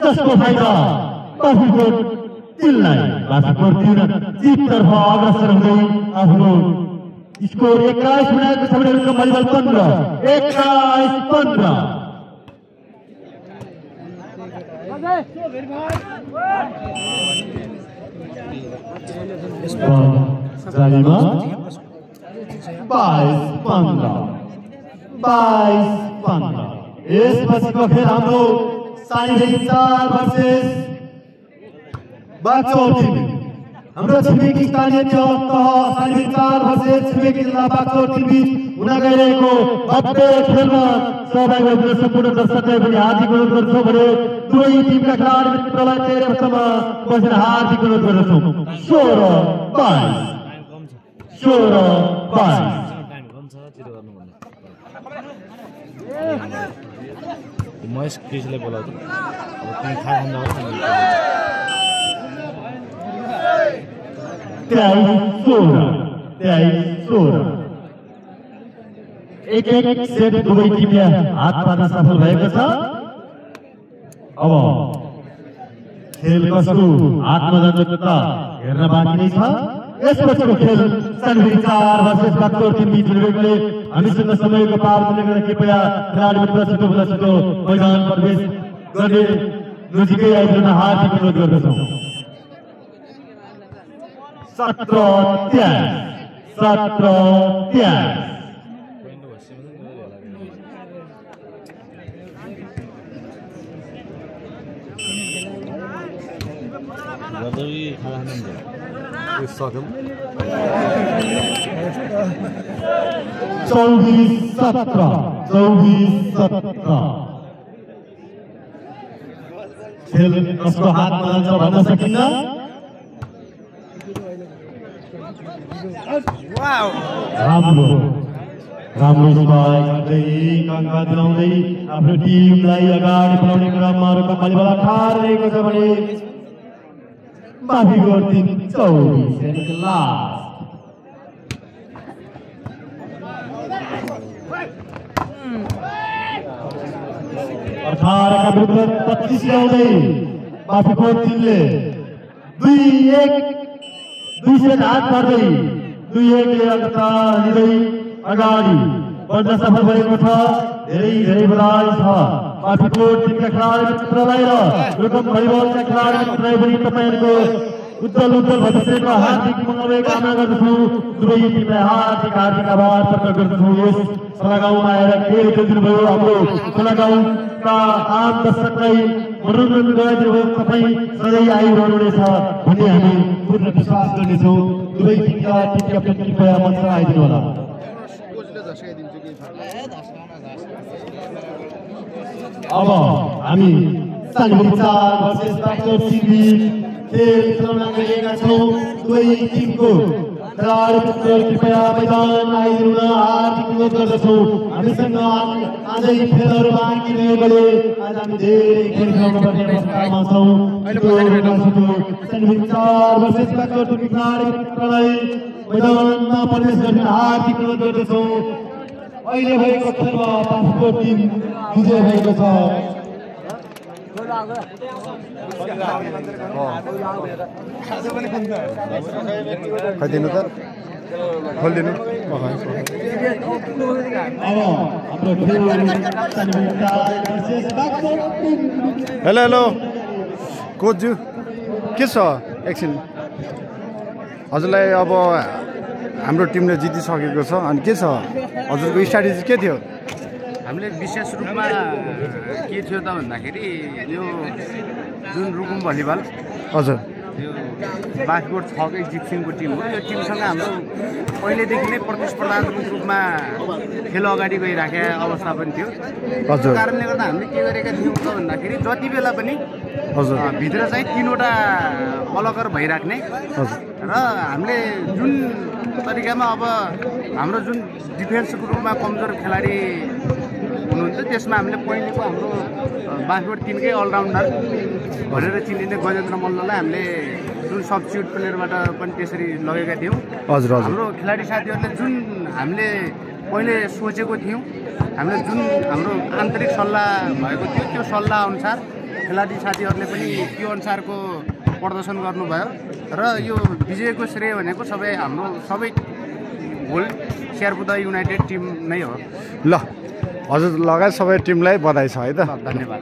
जसको फाइदा बाफीकोट टिमलाई। बाफीकोट टिम जिततर्फ अग्रसर हुँदै आफ्नो स्कोर 21 बनाएको छ भने रुकुम भलिबल 15 जालीमा 22-15 यसपछिको खेल हाम्रो साइड 4 भर्सेस बागचौर टिम। हाम्रो छिमेकी स्थानीय तह साइड 4 भर्सेस छिमेकी जिल्ला बागचौर टिम बीच हुन गइरहेको भव्य खेलमा सहभागी हुन सम्पूर्ण दर्शकलाई पनि हार्दिक अनुरोध गर्छौँ भने दुवै टिमका खेलाडी मित्रलाई धेरै अवस्थामा बसेर हार्दिक अनुरोध गर्छौँ। 16-22 महेश कृषिलाई बोलाउँछु। अब तिमी खा खाँदा हो 23-16 एक सेट दुवै टिमले हात पार्न सफल भएको छ। अब खेल कसको हातमा जान्छ त हेर्न बाँकी नै छ। यसपछिको खेल साइड 4 भर्सेस बागचौर टिम बीच हुँदैगएकोले हामीसँग समयको पाबन्दीले गर्दा कृपया खेलाडी मित्र छिटो मैदान प्रवेश गर्ने नजिकै आइदिन हार्दिक अनुरोध गर्दछौँ। 17-23 24-17 खेल कसको हातमा जान्छ भन्न सकिन्न। राम्रो स्ट्राइक गर्दै कङ्का दिलाउँदै आफ्नो टिमलाई अगाडि बढाउने क्रममा रुकुम भलिबल खारिरहेको छ भने बाफीकोट टिम 24 एन्ड लास्ट। 18 का विरुद्ध 25 ल्याउँदै बाफीकोट टिमले 2-1 हात पार्दै 2-1 अग्रता लिँदै अगाडि बढ्न सफल भएको छ। धेरै बधाई छ बाफीकोट टिमका खेलाडी मित्रलाई र रुकुम भलिबलका खेलाडी मित्रलाई पनि तपाईँहरूको उज्जवल भविष्यको हार्दिक मङ्गलमय कामना गर्दछु। दुवै टिमलाई हार्दिक आभार प्रकट गर्दछु। यस सलागाउँमा आएर खेल खेलिदिनुभयो। हाम्रो सलागाउँका आम दर्शकलाई मनोरञ्जन गराइदिनु भयो। तपाईँ सधैँ आइरहनुहुनेछ भन्ने हामी पूर्ण विश्वास गर्नेछौँ। दुवै टिमका टिम क्याप्टेन कृपया मञ्चमा आइदिनु होला। अब हामी साइड 4 भर्सेस बागचौर टिम खेल खेलाउन गएका छौँ। दुवै टिमको खेलाडी मित्र कृपया मैदान आइदिनु हार्दिक अनुरोध गर्दछौँ। हामीसँग आजै खेलहरू बाँकी रहेकोले आज हामी धेरै खेल खेलाउन पर्ने अवस्थामा छौँ। साइड 4 भर्सेस बागचौर टिमका खेलाडी मित्रलाई मैदानमा प्रवेश गर्ने हार्दिक अनुरोध गर्दछौँ। अहिले भएको खेलमा बाफीकोट टिम विजय भएको छ। खाइदिनु त खोलिदिनु। हेलो कोचज्यू के छ एकछिन हजुरलाई। अब हाम्रो टिमले जितिसकेको छ अनि के छ हजुरको स्ट्राटेजी के थियो? हामीले विशेष रूपमा के थियो त भन्दाखेरि यो जुन रुकुम भलिबल हजुर यो बाँकीकोट 6कै जिप्सिङको टिम हो। यो टिमसँग हाम्रो पहिलेदेखि नै प्रतिस्पर्धात्मक रूपमा खेल अगाडि गइराखेको अवस्था पनि थियो। हजुर त्यो कारणले गर्दा हामीले के गरेका थियौँ त भन्दाखेरि जति बेला पनि हजुर भित्र चाहिँ 3वटा अलगर भइराख्ने हजुर र हामीले जुन तरिकामा अब हाम्रो जुन डिफेन्सको रूपमा कमजोर खेलाडी हुनुहुन्छ त्यसमा हामीले पहिलेको हाम्रो बाँकीकोट 3कै अलराउन्डर भनेर चिनिने गजेन्द्र मल्ललाई हामीले जुन सब्स्टिट्युट प्लेयरबाट पनि त्यसरी लगेका थियौँ। हजुर हजुर हाम्रो खेलाडी साथीहरूले जुन हामीले पहिले सोचेको थियौँ, हामीले जुन हाम्रो आन्तरिक सल्लाह भएको थियो त्यो सल्लाह अनुसार खेलाडी साथीहरूले पनि त्यो अनुसारको प्रदर्शन गर्नुभयो र यो विजयको श्रेय भनेको हाम्रो सबै होल स्यारबुदा युनाइटेड टिम नै हो। ल हजुर लगायत सबै टिमलाई बधाई छ है त। धन्यवाद।